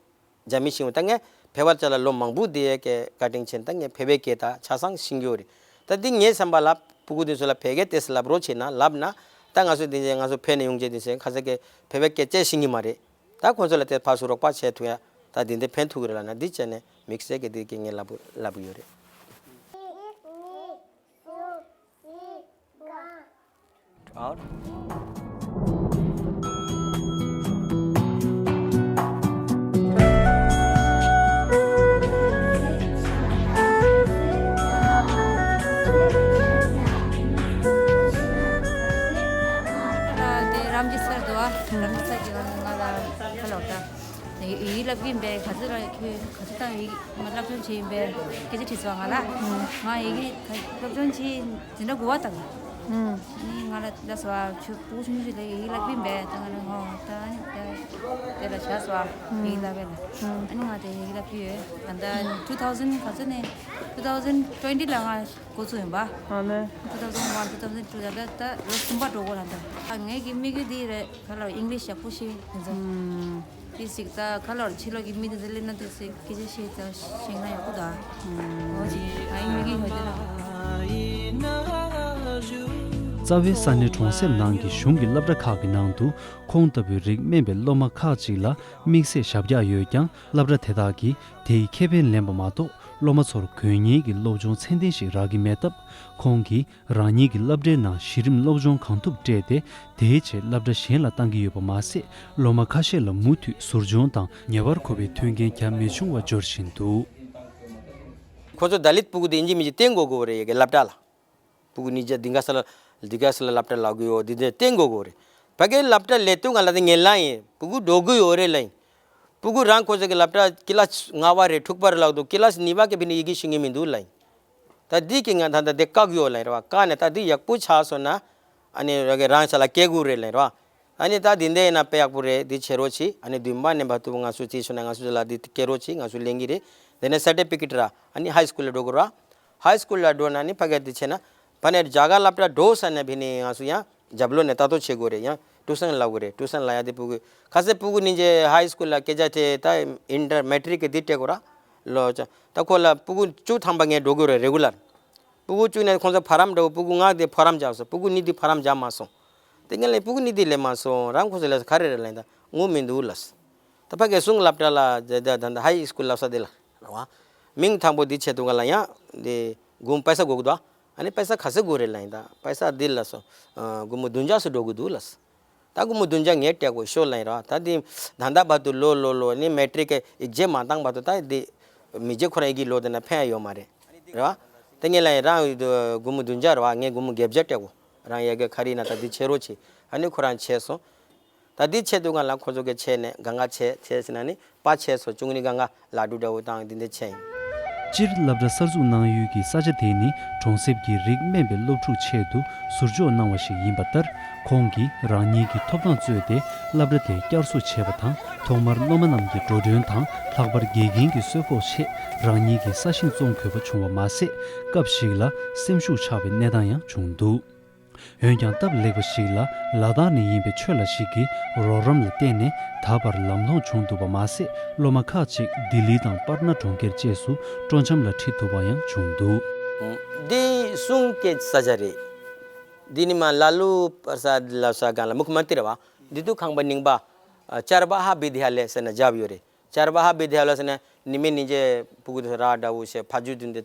རྒྱ་མི་ཤེས་ཡོང་། ད་ངས་ཕེ་བ་ཅ་ལ་ལོ་མང་པོ་དེ་གའི་བཀའ་དྲིན་ཆེན་ད་ངས་ཕེ་བའི་སྐད་ད་ཆ་ཚང་ཤེས་ཀྱི་ཡོད་རེད། ད་འདི་ངའི་བསམ་པ་ལ་སྤུ་གུ་དེ་ཚོ་ལ་ཕེ་གའི་ཏེས་ལབ་རོགས་བྱེད་ན་ལབ་ན་ད་ང་ཚོ་དེ་ང་ཚོ་ཕེ་ནས་ཡོང་རྗེས་དེ་ཚོ་ཁ་ཚ་གའི་ཕེ་བའི་སྐད་ཅེས་ཤེས་ཀྱི་མ་རེད། ད་ཁོང་ཚོ་ལ་དེ་ཕར་ཚུར་རོགས་པ་བྱེད་ཐུབ་ཡ་ད་འདི་འདི་ཕན་ཐུག་གི་རེད་ལབ་ན་འདི་བྱས་ནས་དམིགས་བསལ་གྱི་འདི་གི་ངས་ལབ་ལབ་ཡོད་རེད། ཨོ། དེ་རམ་ཇི་སར་འདུག་ཨ། རམ་ཇི་སར་གྱིས་ང་ལ་ཁ་ལོག་ད། ཡི་གེ་བསླབ་ཀྱི་ཡིན་པས། ག་ཚོད་ལ་ཁྱོད་ག་ཚོད་བཏང་ཡིག་མ་སློབ་སྦྱོང་བྱས་ཡིན་པས་སྐད་ཆ་དྲིས་སོང་ང་ལ། ང་ཡི་གེ་ག་སློབ་སྦྱོང་བྱས་འཛིན་གྲྭ་དགུ་པ་བཏང་། ཨ་ནི་ང་ལ་ལབ་སོང་ཨ། ཁྱོད་སྤུ་གུ་ཆུང་ཆུང་ཞིག་ལ་ཡི་གེ་བསླབ་ཀྱི་ཡིན་པས་ད་ང་ལ་ཧོ་ད་ཨ་ནི་ད་དེ་ལ་བྱ་སོང་ཨ། ཡི་གེ་བསླབ་པས་ལ། ཨ་ནི་ང་དེ་ཡི་གེ་བསླབ་ཀྱི་ཡོད། ད་ལྟ་two thousand ག་ཚོད་ནས་two thousand twenty ལ་ང་འགོ་ཚུགས་ཡིན་པ། ཨ་ནི། two thousand one two thousand two ད་ལྟ་ད་ལོ་གསུམ་པ་འགྲོ་གི་ལ་ད། ངའི་གི་དམིགས་ཡུལ་འདི་རེད། ག་ལ་ཨིང་ལིཤ་ཡག་པོ་ཤེས་དེ་ཚོ། ཨུམ། དེ་ཞིག་ད་ག་ལ་ཕྱི་ལོགས་ཀྱི་མི་དེ་ཚོ་སླེབས་ན་དེ་ཚོས་སྐད་ཆ་བཤད་ད་ཤེས་ན་ཡག་པོ་ད། ཨུམ། འོ་ཅི་ཨ་ཡིན་མི་གི་ཧོ་དེ་ལ། རྩ་བའི་ས་གནས་གྲོང་གསེབ་ནང་གི་གཞུང་གི་སློབ་གྲྭ་ཁག་གི་ནང་དུ་ཁོང་ལྟ་བུའི་རིགས་སྨན་པའི་སློབ་མ་ཁག་ཅིག་ལ་དམིགས་བསལ་ཞབས་བཀྱག་ཡོད་ཀྱང་། སློབ་གྲྭ་དེ་དག་གིས་དེའི་ཁེ་ཕན་ལེན་པ་མ་གཏོགས། སློབ་མ་ཚོར་དགོས་ངེས་ཀྱི་སློབ་སྦྱོང་ཚད་ལྡན་ཞིག་རག་གི་མེད་སྟབས། ཁོང་གིས་རང་ཉིད་ཀྱི་སློབ་གྲྭའི་ནང་གཞི་རིམ་སློབ་སྦྱོང་གང་ཐུབ་སྤྲད་དེ། དེའི་རྗེས་སློབ་གྲྭ་གཞན་ལ་བཏང་གི་ཡོད་པ་མ་ཟད། སློབ་མ་ཁ་ཤས་ལ་མུ་མཐུད་ཟུར་སྦྱོང་དང་ཉེ་བར་མཁོ་བའི་མཐུན་རྐྱེན་རྒྱ་མི་ཆུང་བ་སྦྱོར་བཞིན་འདུག། ཁོ་ཚོ་ད་ལིད་སྤུ་གུ་དེ་ཨིན་ཇི་མི་ཇི་བསྟན་དགོས་དགོས་རེད་ཡ་གི་སློབ་གྲྭ་ལ། སྤུ་གུ་གཉིས་ཆ་འདི་ག་ས་ལ་འདི་ག་ས་ལ་སློབ་གྲྭ་ལ་དགོས་ཡོད་འདི་འདྲ་བསྟན་དགོས་དགོས་རེད། ཕ་གིའི་སློབ་གྲྭ་ལས་དུས་ང་ལ་དེ་ངན་ལ་ཡིན། སྤུ་གུ་འགྲོ་དགོས་ཡོད་རེད་ལ་ཡིན། སྤུ་གུ་རང་ཁོ་ཚོ་གི་སློབ་གྲྭ་ཀི་ལ་སི་ལྔ་པ་རེད་དྲུག་པ་རེད་ལགས་འདུག་ཀི་ལ་སི་གཉིས་པ་གི་བི་ནི་ཡི་གེ་ཤེས་ངེས་མི་འདུག་ལ་ཡིན། ད་འདི་གི་ང་ད་ད་དེ་བཀག་ཡོད་ལ་ཡིན་ར་བ། བཀག་ནས་ད་འདི་ཡག་པོ་ཆགས་སོང་ན་ཨ་ནི་ར་གི་རང་ས་ལ་སྐྱེ་དགོས་རེད་ལ་ཡིན་ར་བ། ཨ་ནི་ད་འདི་འདྲ་ཡིན་ན་དཔེ་ཡག་པོ་རེད། འདི་བྱེད་རོགས་གྱིས། ཨ་ནི་བདུན་པ་ནས་བར་དུ་ང་ཚོ་རྩིས་ཆུ་ན་ང་ཚོ་ལ་འདི་སྐྱེ་རོགས་གྱིས། ང་ཚོ་ལེན་གི་རེད། དེ་ནས་སར་ཊི་ཕི་ཀེ་ཊི་ར་ཨ་ནི་ཧའི་སི་ཀུལ་ལ་འགྲོ་དགོས་ར། ཧའི་སི་ཀུལ་ལ་འགྲོ་ན་ནི་ཕ་གི་འདི་བྱས་ན་ཕ་ནས་རྒྱ་གར་སློབ་གྲྭ་འགྲོ་ས་ནས་བི་ནི་ང་ཚོ་ཡང་རྒྱབ་ལོགས་ནས་ལྟ་རྟོག་བྱེད་དགོས་རེད། ཡང་ཊུ་ཤན་ལབ་དགོས་རེད། ཊུ་ཤན་ལ་ཡ་དེ་སྤུ་གུ་ཁ་སང་སྤུ་གུ་ནི་ཇེ་ཧའི་སི་ཀུལ་ལ་སྐད་ཆ་དྲིས། ད་ཨིན་ཊར་མེ་ཊི་རིག་གི་འདི་སྤྲད་དགོས་ར་ལོ་ཅང་། ད་ཁོ་ལ་སྤུ་གུ་བཅུ་ཐམ་པ་ངས་འགྲོ་དགོས་རེད་རེ་གུ་ལར། སྤུ་གུ་བཅུ་ནས་ཁོང་ཚོ་ཕ་རམ་འདྲ་བོ། སྤུ་གུ་ལྔ་དེ་ཕ་རམ་བརྒྱབ་སོང་། སྤུ་གུ་གཉིས་དེ་ཕ་རམ་བརྒྱབ་མ་སོང་། དེ་ངས་ལས་སྤུ་གུ་གཉིས་དེ་ལས་མ་སོང་། རང་ཁོ་ཚོ་ལས་ག་རེ་རེད་ལབ་ཡིན། ད་ངུ་མི་འདུག་ལབ། ད་ཕ་གི་གཞུང་སློབ་གྲྭ་ལ་ད་ད་ད་ཧའི་སི་ཀུལ་ལབ་ས་དེ་ལ་ར་བ། མིང་དང་པོ་འདི་ཆེད་དུ་ང་ལ་ཡང་འདི་དགོང་པ་སེ་དགོས་ཀྱི་འདུག་ཨ་ནི་པ་སེ་ག་ཚོད་དགོས་རེད་ལབ་ཡིན། ད་པ་སེ་འདི་ལ་སོ་དགོང་མོ་བདུན་ཅག་སུ་འགྲོ་གི་འདུག་ལབ། ད་སྒོར་མོ་བདུན་བརྒྱ་ངས་སྤྲད་དགོས་ཤོག་ལབ་ཡིན་ར། ད་དེ་ད་ལྟ་བར་དུ་ལོ་ལོ་ལོ་ནི་མེ་ཊིག་གི་ཡིག་ཆ་མ་བཏང་བར་དུ་ད་དེ་མི་རྗེ་ཁོ་རང་ཡི་གེ་ལོ་དེ་ན་ཕན་ཡོད་མ་རེད་ར། དེ་ངས་ལབ་ཡིན་རང་སྒོར་མོ་བདུན་བརྒྱ་ར་བ། ངས་སྒོར་མོ་བརྒྱད་བརྒྱ་སྤྲད་དགོས། རང་ཡ་གི་ཁ་རི་ན་ད་འདི་ཕྱེ་རོགས་བྱེད། ཨ་ནི་ཁོ་རང་ཕྱེ་སོང་། ད་འདི་ཕྱེ་དུས་སྒང་ལ་ཁོ་ཚོ་གི་ཕྱེ་ནས་གང་ག་ཕྱེ་ཕྱེ་ཟེར་ན་ནི་པ་ཕྱེ་སོང་། བཅུ་གཉིས་གང་ག་ལ་ཌུ་འདྲ་བོ་དང་འདི་འདི་ཕྱེ་ཡིན། སྤྱིར་སློབ་གྲྭ་གསར་འཛུགས་གནང་ཡུལ་གྱི་ས་ཆ་དེ་ནི་གྲོང་གསེབ་ཀྱི་རིགས་དམན་པའི་སློབ་ཕྲུག་ཆེད་དུ་ཟུར་འཇོག་གནང་བ་ཞིག་ཡིན་པ་ལྟར། ཁོང་གིས་རང་ཉིད་ཀྱི་ཐོབ་ཐང་རྩོད་དེ་སློབ་གྲྭ་དེ་བསྐྱར་གསོ་བྱས་པ་དང་། ཐོག་མར་སློབ་མ་རྣམས་ཀྱི་འགྲོ་གྲོན་དང་། ལྷག་པར་དགེ་རྒན་གྱི་གསོལ་ཕོགས་ཆེད་རང་ཉིད་ཀྱི་ས་ཞིང་བཙོང་དགོས་པ་བྱུང་བ་མ་ཟད། སྐབས་ཤིག་ལ་སེམས་ཤུགས་ཆག་པའི་གནས་སྟངས་ཡང་བྱུང་འདུག་འོན་ཀྱང་སྟབས་ལེགས་པ་ཞིག་ལ་ལ་དྭགས་ནས་ཡིན་པའི་ཆོས་ལགས་ཤིག་གི་རོགས་རམ་ལ་བརྟེན་ནས་ད་བར་ལམ་ལྷོང་བྱུང་འདུག་པ་མ་ཟད། སློབ་མ་ཁག་ཅིག་ལྡི་ལི་དང་པཊ་ན་གྲོང་ཁྱེར་བཅས་སུ་སྤྲོ་འཆམ་ལ་ཁྲིད་ཐུབ་པ་ཡང་བྱུང་འདུག་འདི་གསུང་སྐད་ས་ཆ་རེད། འདི་ནི་མ་ལ་ལུ་པར་ས་ལ་ས་གང་ལ་མུ་ཁ་མ་ཏི་ར་བ། འདི་དུ་ཁང་པ་རྙིང་པ་ཨ་ཅར་བ་ཧ་བི་དི་ཧ་ལེ་ཟེར་ན་རྒྱབ་ཡོད་རེད། ཅར་བ་ཧ་བི་དི་ཧ་ལེ་ཟེར་ན་ནི་མི་ནི་ཇེ་ཕྲུ་གུ་དུ་ར་འདྲ་བོ་ཞེ་ཕ་ཇུ་དུ་འདི།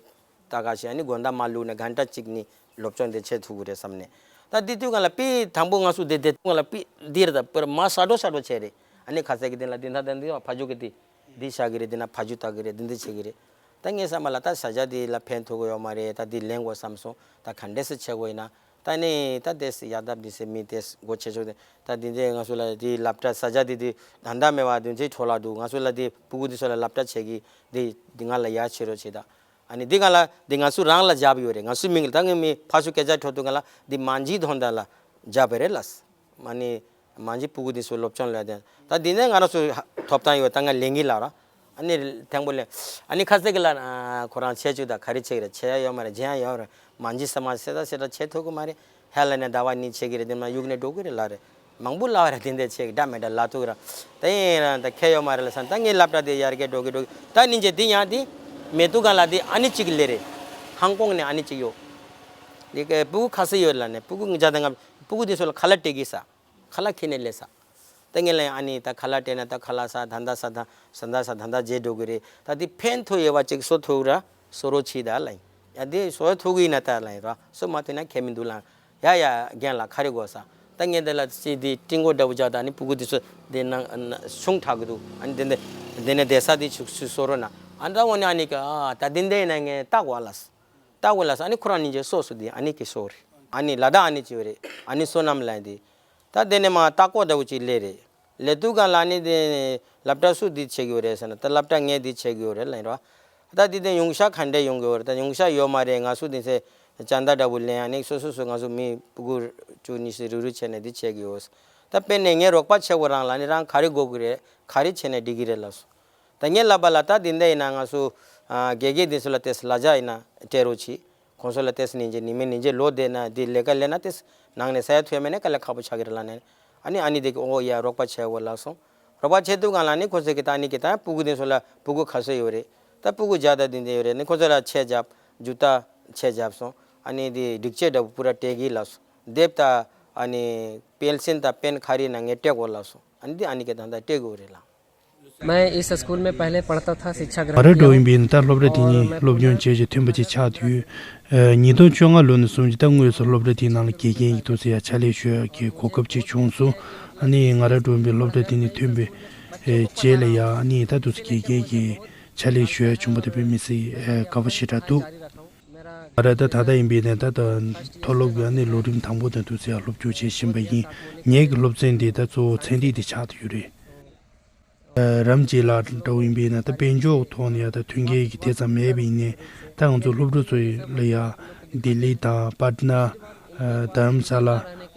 ད་ག་ཞིག་ཨ་ནི་དགོན་བདག་མ་ལུག་ནས་གན་ཊ་གཅིག་ནི་སློབ་སྦྱོང་དེ་བྱེད་ཐུབ་ཀྱི་རེད་བསམ་ནས། ད་དེ་དུས་སྒང་ལ་པི་དང་པོ་ང་ཚོ་དེ་དེ་དུས་སྒང་ལ་པི་འདིར་ད་པར་མ་ས་འགྲོ་ས་འགྲོ་བྱས་རེད། ཨ་ནི་ཁ་ཟས་ཀྱི་དེ་ལ་དེ་ད་དེ་འདི་ཕ་ཇོ་གི་དེ་འདི་ཤ་གི་རེད། དེ་ན་ཕ་ཇུ་ད་གི་རེད། དེ་འདི་བྱེད་ཀྱི་རེད། ད་ངས་བསམ་པ་ལ་ད་ས་ཆ་དེ་ལ་ཕན་ཐོགས་ཀྱི་ཡོད་མ་རེད། ད་དེ་ལེན་དགོས་བསམ་སོང་། ད་ག་འདྲས་སེ་བྱེད་དགོས་ཡིན་ན། ད་ནི་ད་དེ་སེ་ཡ་དབ་དེ་སེ་མི་དེ་སེ་སྒོ་ཆེ་ཆོག་དེ་ད་དེ་འདི་ང་ཚོ་ལ་དེ་སློབ་གྲྭ་ས་ཆ་དེ་དེ་ད་ལྟ་མེད་པ་དེ་འདྲས་འཕྲོ་བརླག་འདུག་ང་ཚོ་ལ་དེ་ཕྲུ་གུ་དེ་ཚོ་ལ་སློབ་གྲྭ་བྱེད་ཀྱི་དེ་དེ་ང་ལ་ཡ་ཆེ་རོགས་བྱེད་ད། ཨ་ནི་འདི་གང་ལ་འདི་ང་ཚོ་རང་ལ་རྒྱབ་ཡོད་རེད། ང་ཚོའི་མིང་ལ་ད་ངས་མི་ཕར་ཚུར་སྐད་ཆ་འཕྲོ་དུས་གང་ལ་འདི་མ་འཇིག་དོན་དག་ལ་རྒྱབ་པ་རེད་ལ། ཨ་ནི་མ་འཇིག་ཕྲུ་གུ་འདི་ཚོ་སློབ་སྦྱོང་ལ་དེ་ད་འདི་ནས་ང་རང་ཚོ་ཐོབ་ཐང་ཡོད། ད་ང་ལེན་གི་ལ་ར། ཨ་ནི་ཐེངས་པོ་ལེན། ཨ་ནི་ཁ་ཟས་ཀྱི་ལ་ཁོ་རང་བྱས་བཅུག་ད་ག་རེ་བྱེད་ཀྱི་རེད། བྱེད་ཡ་ཡོད་མ་རེད། བྱེད་ཡ་ཡོད་རེད། མ་འཇིག་ས་མ་སེ་ད་སེ་ད་བྱེད་ཐུབ་ཀྱི་མ་རེད། ཧེ་ལ་ནས་ཟླ་བ་གཉིས་བྱེད་ཀྱི་རེད། དེ་མ་གཡུག་ནས་འགྲོ་གི་རེད་ལ་རེད། མང་པོ་ལབ་ར་དེ་འདྲ་བྱེད་ཀྱི་འདྲ་མེད་འདྲ་ལབ་ཐུག་ར། ད་ཡིན་ར་ད་ཁྱད་ཡོད་མ་རེད་ལ་བསམ། ད་ངའི་སློབ་གྲྭ་དེ་ཡར་རྒྱས་འགྲོ་གི་འགྲོ་གི། ད་ནི་རྗེས་དེ་ཡང་དེ་མེ་ཏོག་གང་ལ་དེ་ཨ་ནི་གཅིག་ལས་རེད། ཧང་ཀོང་ནས་ཨ་ནི་གཅིག་ཡོད། དེ་ག་ཕྲུ་གུ་ཁ་ཤས་ཡོད་ལ་ནས་ཕྲུ་གུ་ང་ཅག་ད་ང་ཕྲུ་གུ་དེ་ཚོ་ལ་ཁ་ལག་སྤྲད་གི་ས། ཁ་ལག་ཁྱེར་ནས་སླེབས་ས། ད་ངས་ལ་ཡང་ཨ་ནི་ད་ཁ་ལག་སྤྲད་ན་ད་ཁ་ལག་ཟ་ད་ད་ཟ་ད་ཟ་ད་ད་བརྗེད་འགྲོ་གི་རེད། ད་དེ་ཕན་ཐོགས་ཡོད་པ་ཅིག་གསོ་ཐུབ་ར་གསོ་རོགས་བྱེད་ད་ལ་ཡིན། ཡ་དེ་གསོ་ཐུབ་གི་ཡིན་ན་ད་ལ་ཡིན་ར། གསོ་མ་ཐུབ་ན་ཁྱད་མི་འདུག་ལ། ཡ་ཡ་རྒན་ལགས་ག་རེ་དགོས་ས། ད་ངས་འདི་ལ་ཅི་འདི་ཀྲིན་ཀོ་འདྲ་བོ་བྱ་ད་ནི་ཕྲུ་གུ་འདི་ཚོ་འདི་ན་ན་ཆུང་དྲགས་གི་འདུག་ཨ་ནི་འདི་འདི་འདི་ནས་བསྡད་ས་འདི་ཆུ་ཆུ་གསོ་རོགས་གནང་། ཨ་འདྲ་འོ་ནི་ཨ་ནི་ཀ་ཨ་ད་འདི་འདི་ཡིན་ན་ངས་ལྟ་དགོས་ལ། ལྟ་དགོས་ལ་ཨ་ནི་ཁོ་རང་ཉིན་གྱི་གསོ་སོ་འདི་ཨ་ནི་ཀི་གསོ་རེད། ཨ་ནི་ལ་ད་ཨ་ནི་ཅི་ཡོད་རེད། ཨ་ནི་བསོད་ནམས་ལ་འདི། ད་དེ་ནས་མ་ལྟ་སྐོར་འདྲ་བོ་ཅིག་སླེབས་རེད། སླེབས་དུས་སྒང་ལ་ནི་དེ་སློབ་གྲྭ་སུ་འདི་བྱེད་ཀྱི་ཡོད་རེད་ཟེར་ན། ད་སློབ་གྲྭ་ངས་འདི་བྱེད་ཀྱི་ཡོད་རེད་ལབ་ཡིན་རོ། ད་འདི་དེ་ཉུང་ཤ་ག་འདྲས་ཡོང་གི་ཡོད་རེད། ད་ཉུང་ཤ་ཡོད་མ་རེད། ང་ཚོ་འདི་ཚེ་ཅ་ད་འདྲ་བོ་ལེན་ཨ་ནི་སོ་སོ་སོ་ང་ཚོ་མི་ཕྲུ་གུ་བཅུ་གཉིས་ཤིག་རུག་རུག་བྱས་ནས་འདི་བྱེད་ཀྱི་ཡོད། ད་དཔེར་ན་ངས་རོགས་པ་བྱེད་དགོས་རང་ལ་ནི་རང་ག་རེ་དགོས་ཀྱི་རེད། ག་རེ་བྱས་ནས་འགྲིག་གི་རེད་ལབ་སོང་། ད་ངས་ལབ་པ་ལ་ད་འདི་འདྲ་ཡིན་ན་ང་ཚོ་ཨ་དགེ་རྒན་འདི་ཚོ་ལ་ཏོག་ཙམ་ལ་ཆ་ཡིན་ན་སྤྲད་རོགས་གྱིས། ཁོང་ཚོ་ལ་ཏོག་ཙམ་ནིན་ཅེ་ནི་མེད་ནིན་ཅེ་ལོ་བསྡད་ན་འདི་ལས་ཀ་ལས་ན་ཏོག་ཙམ་ནང་ནས་ས་ཡ་ཐོས་མེད་ན་དཀའ་ལས་ཁག་པོ་ཆགས་ཀྱི་རེད་ལབ་ནས། ཨ་ནི་ཨ་ནི་དེ་གི་ཨོ་ཡ་རོགས་པ་བྱེད་དགོས་ལབ་སོང་། རོགས་པ་བྱེད་དུས་སྒང་ལ་ནི་ཁོ་ཚོ་གི་ད་ནི་གི་ད་ཕྲུ་གུ་འདི་ཚོ་ལ་ཕྲུ་གུ་ག་ཚོད་ཡོད་རེད། ད་ཕྲུ་གུ་བརྒྱ་དང་བདུན་དེ་ཡོད་རེད། ནི་ཁོ་ཚོ་ལ་ཆས་བརྒྱབ། ཇུ་ཏ་ཆས་བརྒྱབ་སོང་། ཨ་ནི་དེ་སྒྲིག་ཆས་འདྲ་པོ་པུ་ར་སྤྲད་གི་ལབ་སོང་། དེབ་ད་ཨ་ནི་པེན་སིལ་དང་པེན་ག་རེ་ཡིན་ན་ངས་སྤྲད་དགོས་ལབ་སོང་། ཨ་ནི་དེ་ཨ་ནི་གི་ད་ད་སྤྲད་དགོས་རེད་ལ། मैं इस स्कूल में पहले पढ़ता था, शिक्षा ग्रहण ང་རང་འགྲོ་ཡིན་པའི་ད་སློབ་གྲྭ་དེ་ཉིད་སློབ་སྦྱོང་བྱས་ཀྱི་ཐོན་པ་ཅིག་ཆགས་དུས། ཉིས་སྟོང་བཅོ་ལྔ་ལོ་ནས་བཟུང་གི་ད་དངོས་སུ་སློབ་གྲྭ་དེའི་ནང་ལ་དགེ་རྒན་གྱི་ཐོག་ཚད་ཡ་ཕྱག་ལས་ཞུ་ཡ་གི་གོ་སྐབས་ཅིག་བྱུང་སོང་། ཨ་ནི་ང་རང་འགྲོ་ཡིན་པའི་སློབ་གྲྭ་དེ་ནས་ཐོན་པའི་རྗེས་ལ་ཡ་ཨ་ནི་ད་དུས་སུ་དགེ་རྒན་གྱི་ཕྱག་ལས་ཞུ་ཡ་བྱུང་བ་དེ་དཔེ་མི་སྲིད་དགའ་པོ་ཞེ་དྲག་འདུག་ང་རང་ད་ད་ལྟ་ཡིན་པའི་ནས་ད་ད་མཐོ་སློབ་ཀྱི་ཨ་ནི་ལོ་རིམ་དང་པོ་དང་དུས་ཚད་ཡ་སློབ་སྦྱོང་བྱེད་བཞིན་པ་ཡིན། ངེད་ཀྱི་སློབ་ཚན་འདི་ད་གཙོ་བོ་ཚན་རིག་དེ་ཆགས་ཏེ་ཡོད་རེད། རམ་ཇེ་ལགས་འདྲ་བོ་ཡིན་པས་ན་ད་དཔལ་འབྱོར་ཐོག་ནས་ཡང་ད་མཐུན་རྐྱེན་གྱི་དེ་ཙམ་མེད་པ་ཡིན་ནའི་ད་ང་ཚོ་སློབ་ཕྲུག་ཚོ་ལ་ཡང་ལྡི་ལི་དང་པཊ་ན། རྡ་རམ་ས་ལ།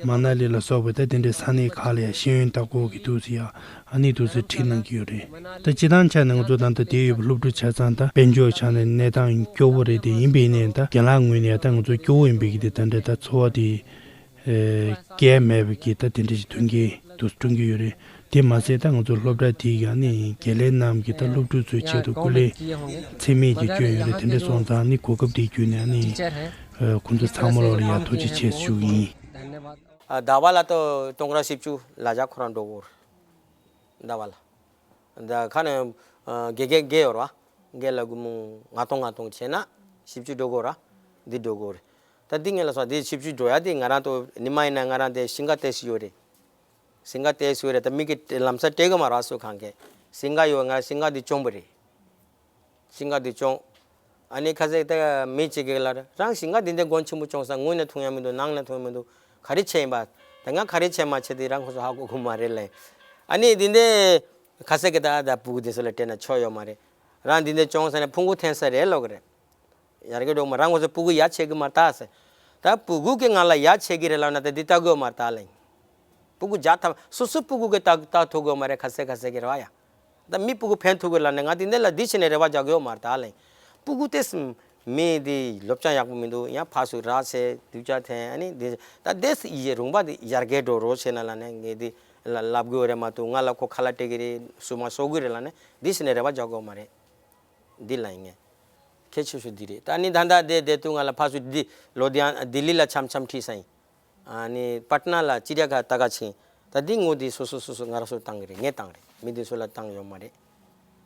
མ་ན་ལི་ལ་སོགས་པའི་ད་དེ་འདྲའི་ས་གནས་ཁག་ལ་ཡང་ཤེས་ཡོན་ལྟ་སྐོར་གྱི་དུས་སུ་ཡང་ཨ་ནི་དུས་སུ་ཁྲིད་གནང་གི་ཡོད་རེད། ད་སྤྱི་བཏང་ཆ་ནས་ང་ཚོ་ད་ལྟ་དེ་ཡོད་པའི་སློབ་ཕྲུག་ཆ་ཚང་ད་དཔལ་འབྱོར་ཆ་ནས་གནས་སྟངས་སྐྱོ་བོ་རེད། དེ་ཡིན་པས་ནའི་ད་རྒན་ལགས་ངོས་ནས་ཡང་ད་ང་ཚོ་སྐྱོ་བོ་ཡིན་པའི་གི་དེ་ད་འདྲའི་ད་འཚོ་བ་དེ། སྐལ་མེད་པའི་གི་ད་དེ་འདྲ་ཞིག་མཐུན་རྐྱེན་དུ་བསྐྲུན་གྱི་ཡོད་རེད། དེ་མ་ཟད་ད་ང་ཚོ་སློབ་གྲྭ་དེའི་ཡང་ནི་དགེ་ལས་རྣམས་ཀྱི་ད་སློབ་ཕྲུག་ཚོའི་ཆེད་དུ་སྐུ་ལས་ཚད་མེད་ཀྱི་བསྐྱོན་ཡོད་རེད། དེ་འདྲ་སོང་ཙང་ནི་གོ་སྐབས་དེ་བརྒྱུད་ནས་ནི་ཁོང་ཚོ་ཚང་མ་ལོག་ལ་ཡང་ཐུགས་རྗེ་ཆེ་ཞུ་ཡིན། ཟླ་བ་ལ་ཏོ་སྟོང་ཕྲག་བཞི་བཅུ་ལ་ཇག་ཁོ་རང་འགྲོ་གོ། ཟླ་བ་ལ། ད་ཁ་ནས་དགེ་རྒན་དགེ་ཡོད་ར། དགེ་ལ་སྒོར་མོ་ལྔ་སྟོང་ལྔ་སྟོང་བྱས་ན་བཞི་བཅུ་འགྲོ་གོ་ར། འདི་འགྲོ་གོ་རེད། ད་འདི་ངས་ལ་སོང་འདི་བཞི་བཅུ་འགྲོ་ཡ་འདི་ང་རང་ཏོ་ཉི་མ་ཡིན་ན་ང་རང་དེ་ཤིང་ཀ་ཏེ་ཞིག་ཡོད་རེད། ཞིང་ཁ་དེ་སུ་རེད། ད་མི་གི་ལམ་སང་སྤྲད་གི་མ་ར་སུ་གང་གི་ཞིང་ཁ་ཡོད། ང་ཞིང་ཁ་འདི་སྐྱོང་པ་རེད། ཞིང་ཁ་འདི་སྐྱོང་། ཨ་ནི་ཁ་ཟས་ད་མི་གཅིག་གི་ལ་རང་ཞིང་ཁ་འདི་འདྲ་མགོན་ཆེན་པོ་སྐྱོང་ས་ངུས་ནས་འཐུང་ཡ་མི་འདུག་ནང་ནས་འཐུང་ཡ་མི་འདུག་ག་རེ་བྱས་ཡིན་པ། ད་ང་ག་རེ་བྱས་མ་བྱས་དེ་རང་ཁོ་ཚོ་ཧ་གོ་གི་མ་རེད་ལེ། ཨ་ནི་འདི་འདྲ་ཁ་ཟས་གི་ད་ད་སྤུ་གུ་འདི་ཚོ་ལ་སྤྲད་ན་ཆོ་ཡོད་མ་རེད། རང་འདི་འདྲ་སྐྱོང་ས་ནས་ཕུང་པོ་འཐེན་ས་རེད་ལོག་གི་རེད། ཡར་གི་འགྲོ་མ་རང་ངོ་ཚོ་སྤུ་གུ་ཡ་ཆེ་གི་མ་ལྟ་ཟེར། ད་སྤུ་གུ་གི་ང་ལ་ཡ་ཆེ་གི་རེད་ལབ་ན་ད་འདི་ལྟ་དགོས་མ་ལྟ་ལེ། སྤུ་གུ་བརྒྱ་ཐམ་སོ་སོ་སྤུ་གུ་གི་ལྟ་ལྟ་ཐུབ་དགོས་མ་རེད། ཁ་ཟས་ཁ་ཟས་གི་རེད་བ་ཡ། ད་མི་སྤུ་གུ་ཕན་ཐོགས་གི་ལབ་ནས་ང་འདི་འདི་ལ་འདི་བྱས་ནས་རེ་བ་རྒྱག་གི་ཡོད་མ་ལྟ་ལེ། སྤུ་གུ་དེ་མི་འདི་སློབ་སྦྱོང་ཡག་པོ་མི་འདུག་ཡང་ཕར་ཚུར་ར་བྱས་སྡུག་ཅག་འཐེན། ཨ་ནི་འདི་ད་དེ་ཡི་རུང་བ་འདི་ཡར་རྒྱས་འགྲོ་རོགས་བྱས་ན་ལབ་ནས་ངས་འདི་ལ་ལབ་དགོས་རེད་མ་གཏོགས་ང་ལ་ཁོ་ཁ་ལག་སྤྲད་གི་རེད་སུ་མ་གསོ་གི་རེད་ལབ་ནས་འདི་བྱས་ནས་རེ་བ་རྒྱག་དགོས་མ་རེད། འདི་ལ་ཡིན་ངེས། ཁྱད་ཆོས་ཤོས་འདི་རེད། ད་ནི་ད་ལྟ་བསྡད་བསྡད་དུས་ང་ལ་ཕར་ཚུར་འདི་ལོ་དེ་ཡང་ལྡི་ལི་ལ་འཆམ་འཆམ་ཁྲིད་ས་ཡིན། ཨ་ནི་པཊ་ན་ལ་ཅི་ར་ཁ་ལྟ་ག་ཕྱིན། ད་འདི་དངུལ་འདི་སོ་སོ་སོ་སོ་ང་རང་ཚོ་བཏང་གི་རེད། ངས་བཏང་རེད། མི་འདི་ཚོ་ལ་བཏང་ཡོད་མ་རེད།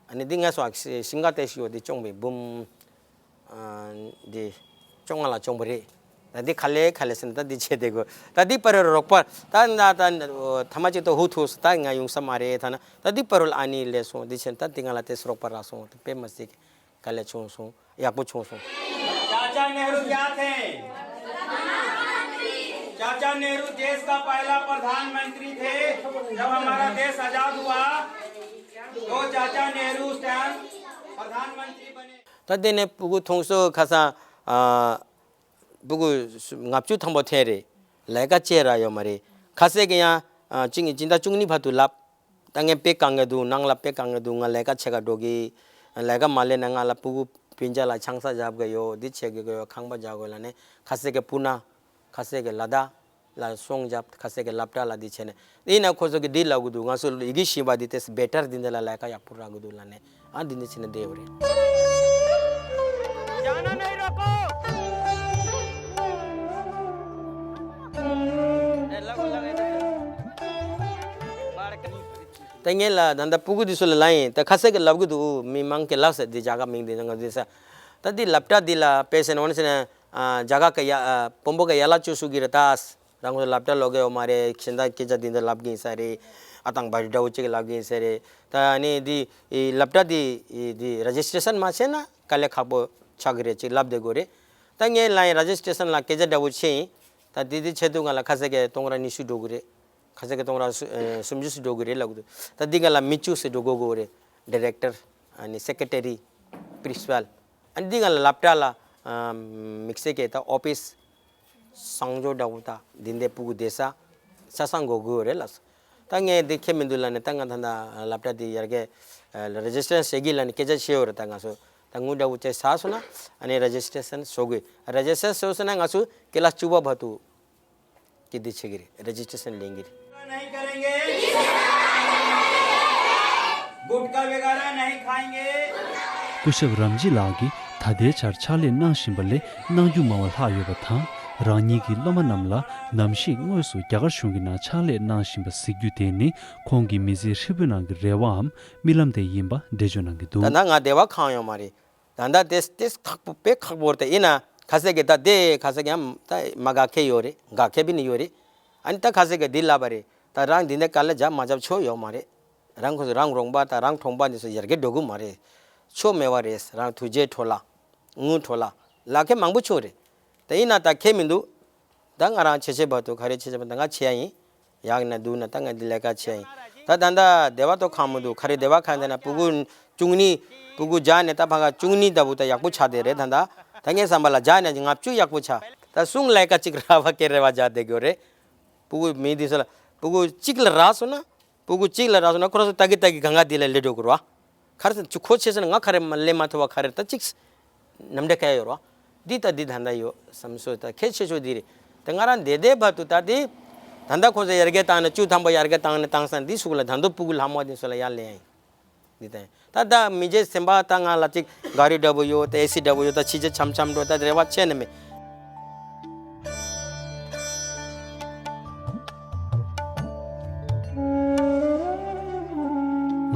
ཨ་ནི་འདི་ངས་སོ་ཞིང་ཁ་དེ་ཞིག་ཡོད་དེ་སྐྱོང་བའི་འབུམ། ཨ་འདི་བཅོ་ལྔ་ལ་སྐྱོང་པ་རེད། ད་འདི་ག་ལེ་ག་ལེ་ཟེར་ན་ད་འདི་བྱས་བསྡད་དགོས། ད་འདི་པར་རོགས་པ་ད་ན་ད་ཐ་མ་གཅིག་ཏུ་ཧུ་ཐུ་ད་ང་ཡོང་ས་མ་རེད། ད་ན་ད་འདི་པར་ཨ་ནི་ལས་སོང་འདི་བྱས་ད་འདི་ང་ལ་དེ་རོགས་པ་རག་སོང་། དཔེ་མ་སྲིད་ག་ལེ་བྱུང་སོང་། ཡག་པོ་བྱུང་སོང་། चाचा नेहरू क्या थे? चाचा नेहरू देश का पहला प्रधानमंत्री थे। जब हमारा देश आजाद हुआ, तो चाचा नेहरू उस टाइम प्रधानमंत्री बने। ད་དེ་ནས་སྤུ་གུ་མཐོང་སོ་ཁ་སང་། ཨ། སྤུ་གུ་ལྔ་བཅུ་ཐམ་པ་འཐེན་རེད། ལས་ཀ་བྱེད་ར་ཡོད་མ་རེད། ཁ་ཟས་གི་ཡང་། ཨ། གཅིག་གཉིས་སྤྱི་ཟླ་བཅུ་གཉིས་བར་དུ་ལབ། ད་ངས་དཔེ་དཀའ་ངལ་འདུག་ནང་ལ་དཔེ་དཀའ་ངལ་འདུག་ང་ལས་ཀ་བྱེད་ག་འགྲོ་གི། ལས་ཀ་མ་ལས་ན་ང་ལ་སྤུ་གུ་སྤུན་ཀྱག་ལ་ཆང་ས་བཞག་དགོས་ཡོད། འདི་བྱེད་དགོས་ཡོད། ཁང་པ་རྒྱག་དགོས་ལབ་ནས་ཁ་ཟས་གི་སྤུ་ན། ཁ་ཟས་གི་ལ་དྭགས་ལ་སོང་བརྒྱབ། ཁ་ཟས་གི་སློབ་གྲྭ་ལ་འདི་བྱས་ནས་འདི་ན་ཁོ་ཚོ་གི་འདི་ལབ་གི་འདུག་ང་ཚོ་ཡི་གེ་ཤེས་པ་འདི་དེ་སི་བེ་ཊར་འདི་འདི་ལ་ལས་ཀ་ཡག་པོ་རག་གི་འདུག་ལབ་ནས། ཨ་འདི་འདི་བྱས་ནས་བསྡད་ཡོད་རེད། जाना नहीं रोको। ད་ངས་ལ་ད་ལྟ་སྤུ་གུ་འདི་ཚོ་ལ་ལབ་ཡིན། ད་ཁ་ཟས་གི་ལབ་གི་འདུག་མི་མང་གི་ལབ་ས་འདི་རྒྱ་གར་མིང་འདི་ང་འདི་ས། ད་འདི་སློབ་གྲྭ་འདི་ལ་དཔེ་ཟེར་ན་འོ་ན་ཟེར་ན། རྒྱ་གར་གི་ཡ། བོན་པོ་གི་ཡ་ལ་བཅུ་གསུང་གི་རེད་ད། རང་ཚོ་སློབ་གྲྭ་ལོག་གི་ཡོད་མ་རེད། གཞན་དག་སྐད་ཆ་འདི་འདྲ་ལབ་གི་ཡིན་ས་རེད། ཨ་དང་བ་རི་འདྲ་བོ་ཅིག་ལབ་གི་ཡིན་ས་རེད། ད་ནི་འདི་སློབ་གྲྭ་འདི་འདི་རེ་ཇི་སི་ཊེ་ཤན་མ་བྱས་ན་དཀའ་ལས་ཁག་པོ་ཆགས་གི་རེད་ཅིག་ལབ་བསྡད་དགོས་རེད། ད་ངས་ལབ་ཡིན་རེ་ཇི་སི་ཊེ་ཤན་ལ་སྐད་ཆ་འདྲ་བོ་བྱས་ཡིན། ད་འདི་འདི་ཆེད་དུ་ང་ལ་ཁ་ཟས་གི་སྟོང་ར་ཉི་ཤུ་འགྲོ་གི་རེད། ཁ་ཟས་གི་སྟོང་ར་སུ་ཨེ་སུམ་ཅུ་སུ་འགྲོ་གི་རེད་ལབ་གི་འདུག་ད་འདི་ག་ལ་མི་བཅུ་སུ་འགྲོ་དགོས་དགོས་རེད། ཌི་རེག་ཊར་ཨ་ནི་སེ་ཀེ་རེ་ཊ་རི་པི་རིན་སི་པལ། ཨ་ནི་འདི་ག་ལ་སློབ་གྲྭ་ལ་ཨ་དམིགས་བསལ་གྱི་ད་ཨོ་ཕིས་གསང་སྤྱོད་འདྲ་བོ་ད་འདི་འདྲའི་སྤུ་གུ་བསྡད་ས་ཆ་ཚང་དགོས་དགོས་རེད་ལབ་སོང་། ད་ངས་འདི་ཁྱད་མི་འདུག་ལབ་ནས་ད་ང་ད་ད་སློབ་གྲྭ་འདི་ཡར་རྒྱས་རེ་ཇི་སི་ཊེ་ཤན་བྱེད་གི་ལབ་ནས་སྐད་ཆ་བཤད་ཡོད་རེད། ད་ང་ཚོ་ད་དངུལ་འདྲ་བོ་བཅས་ཟ་སོང་ན་ཨ་ནི་རེ་ཇི་སི་ཊེ་ཤན་བཟོ་དགོས། རེ་ཇི་སི་ཊེ་ཤན་བཟོ་སོང་ན་ང་ཚོ་ཀི་ལ་སི་བཅུ་པ་བར་དུ། ཀྱི་འདི་བྱེད་ཀྱི་རེད། རེ་ཇི་སི་ཊེ་ཤན་ལེན་གྱི་རེད། नहीं करेंगे। गुटखा वगैरह नहीं खाएंगे। སྐུ་ཞབས་རམ་ཇི་ལགས་ཀྱིས་ད་ལྟའི་ཆར་ཕྱག་ལས་གནང་བཞིན་པ་ལས་གནང་རྒྱུ་མང་བ་ལྷག་ཡོད་པ་དང་། རང་ཉིད་ཀྱི་སློབ་མ་རྣམས་ལ་ནམ་ཞིག་དངོས་སུ་རྒྱ་གར་གཞུང་གི་ནང་ཕྱག་ལས་གནང་བཞིན་པ་གཟིགས་རྒྱུ་དེ་ནི་ཁོང་གི་མི་ཚེ་ཧྲིལ་པོའི་ནང་གི་རེ་བའམ་རྨི་ལམ་དེ་ཡིན་པ་འགྲེལ་བརྗོད་གནང་གི་འདུག་ད་ལྟ་ང་བདེ་བ་གང་ཡོད་མ་རེད། ད་ལྟ་དེ་དེ་ཁག་པོ་དཔེ་ཁག་པོ་རེད། ཡིན་ན་ཁ་ཟས་ཀྱི་ད་དེ་ཁ་ཟས་ཀྱི་ཡང་ད་མ་དགའ་མཁན་ཡོད་རེད། དགའ་མཁན་བི་ནི་ཡོད་རེད། ཨ་ནི་ད་ཁ་ཟས་ཀྱི་འདི་ལབ་པ་རེད། ད་རང་འདི་ནས་དཀའ་ལས་རྒྱབ་མ་རྒྱབ་ཆོ་ཡོད་མ་རེད། རང་ཁོ་ཚོ་རང་རོང་པ་ད་རང་གྲོང་པ་འདི་ཚོ་ཡར་རྒྱས་འགྲོ་གི་མ་རེད། ཆོ་མེད་པ་རེད། རང་ཐུགས་རྗེ་ཁྲོ་ལ་དངུལ་ཁྲོ་ལ་ལབ་མཁན་མང་པོ་ཆོ་རེད། ད་ཡིན་ན་ད་ཁེ་མི་འདུག་ད་ང་རང་བྱེད་བྱེད་བར་དུ་ག་རེ་བྱེད་བྱེད་བར་དུ་ང་བྱེད་ཡ་ཡིན། ཡག་ན་སྡུག་ན་ད་ང་འདི་ལས་ཀ་བྱེད་ཡ་ཡིན། ད་ད་ལྟ་བདེ་བ་ཏོ་ཁང་མི་འདུག་ག་རེ་བདེ་བ་ཁང་དེ་ན་སྤུ་གུ་བཅུ་གཉིས་སྤུ་གུ་བརྒྱ་ནས་ད་ཕ་ག་བཅུ་གཉིས་ལྟ་བུ་ད་ཡག་པོ་ཆགས་བསྡད་རེད། ད་ད་ད་ངའི་བསམ་པ་ལ་བརྒྱ་ནས་ལྔ་བཅུ་ཡག་པོ་ཆགས། ད་གསུམ་ལས་ཀ་གཅིག་རག་པ་སྐད་རེ་བ་རྒྱག་བསྡད་དགོས་རེད། སྤུ་གུ་མི་འདི་ཚོ་ལ་སྤུ་གུ་གཅིག་ལ་རག་སོང་ན། སྤུ་གུ་གཅིག་ལ་རག་སོང་ན་ཁོ་རང་ཚོ་ལྟ་གི་ལྟ་གི་གང་ག་དེ་ལ་ལས་འགྲོ་དགོས་རེད་བ། ག་རེ་ཟེར་ན་ཁོ་བྱས་སོང་ན་ང་ག་རེ་མ་ལས་མ་ཐུབ་པ་ག་རེ་ད་གཅིག་ནམ་འདྲ་ག་ཡ་ཡོད་རེད་བ། འདི་ལྟ་འདི་ད་ལྟ་ཡོད་བསམ་སོ་ད་གལ་ཆེ་ཤོས་འདི་རེད། ད་ང་རང་འདས་འདས་བར་དུ་ད་འདི་ད་ལྟ་ཁོ་ཚོ་ཡར་རྒྱས་བཏང་ནས་བཅུ་ཐམ་པ་ཡར་རྒྱས་བཏང་ནས་བཏང་ས་འདི་ཚོ་ལ་ད་དུང་སྤུ་གུ་ལྷག་མ་འདི་ཚོ་ལ་ཡར་ལེན་ཡ་ཡིན། འདི་ལྟ་ཡིན། ད་ལྟ་མི་རྗེ་སེམས་པ་ད་ང་ལ་གཅིག་ག་རི་འདྲ་པོ་ཡོད། ད་ཨེ་སི་འདྲ་པོ་ཡོད། ད་ཕྱི་རྒྱལ་འཆམ་འཆམ་འགྲོ། ད་རེ་བ་ཆེ་ནི་མེད།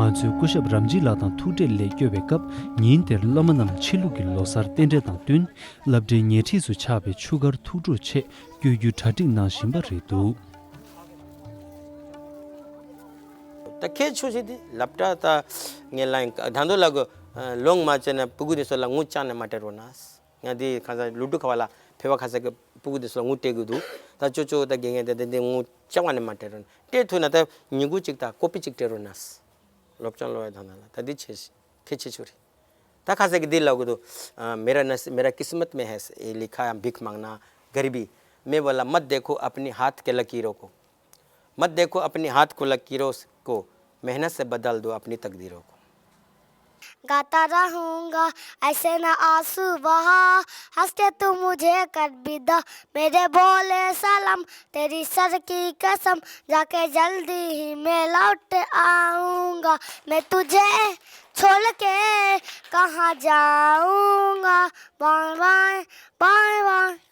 ང་ཚོས་སྐུ་ཞབས་རམ་ཇི་ལགས་དང་ཐུག་འཕྲད་སླད་བསྐྱོད་པའི་སྐབས། ཉིན་དེར་སློབ་མ་རྣམས་ཕྱི་ལུགས་ཀྱི་ལོ་གསར་རྟེན་འབྲེལ་དང་བསྟུན། སློབ་གྲྭའི་ཉེ་འཁྲིས་སུ་ཆགས་པའི་ཆུ་ཁར་ཐུགས་སྤྲོ་ཆེད་བསྐྱོད་རྒྱུ་གྲ་སྒྲིག་གནང་བཞིན་པ་རེད་འདུག་ད་ཁྱེད་ཆོས་ཤིག་དེ་ལབ་ད་ད་ངས་ལ་ད་དོ་ལ་གོ་ལོང་མ་བྱས་ན་ཕྲུ་གུ་དེ་ཚོ་ལ་ངུ་ཅག་ནས་མ་སྤྲད་རོགས་ན། ང་དེ་ཁ་ས་ལུ་ཏུ་ཁ་བ་ལ་ཕེ་བ་ཁ་ས་གི་ཕྲུ་གུ་དེ་ཚོ་ལ་ངུ་སྤྲད་གི་འདུག་ད་ཅོ་ཅོ་ད་དགེ་རྒན་དེ་དེ་དེ་ངུ་ཅག་བ་ནས་མ་སྤྲད་རོགས་ན། སྤྲད་ཐུབ་ན་ད་ཉིན་གུ་གཅིག་ད་ཀོ་པི་གཅིག་སྤྲད་རོགས་ན། སློབ་སྦྱོང་ལོ་ཡ་ད་ན་ལ་ད་དེ་ཆེ་ཤི་ཁྱེད་ཆེ་ཆུ་རེད། ད་ཁ་ས་གི་དེ་ལ་གོ་དོ། मेरा नस मेरा किस्मत में है ये लिखा है भीख मांगना गरीबी। मैं बोला मत देखो अपनी हाथ के लकीरों को। मत देखो अपनी हाथ को लकीरों को। मेहनत से बदल दो अपनी तकदीरों को। गाता रहूंगा ऐसे ना आंसू बहा, हंस के तू मुझे कर विदा। मेरे बोले सलाम, तेरी सर की कसम, जाके जल्दी ही मैं लौट आऊंगा। मैं तुझे छोड़ के कहाँ जाऊंगा? Bye bye, bye bye.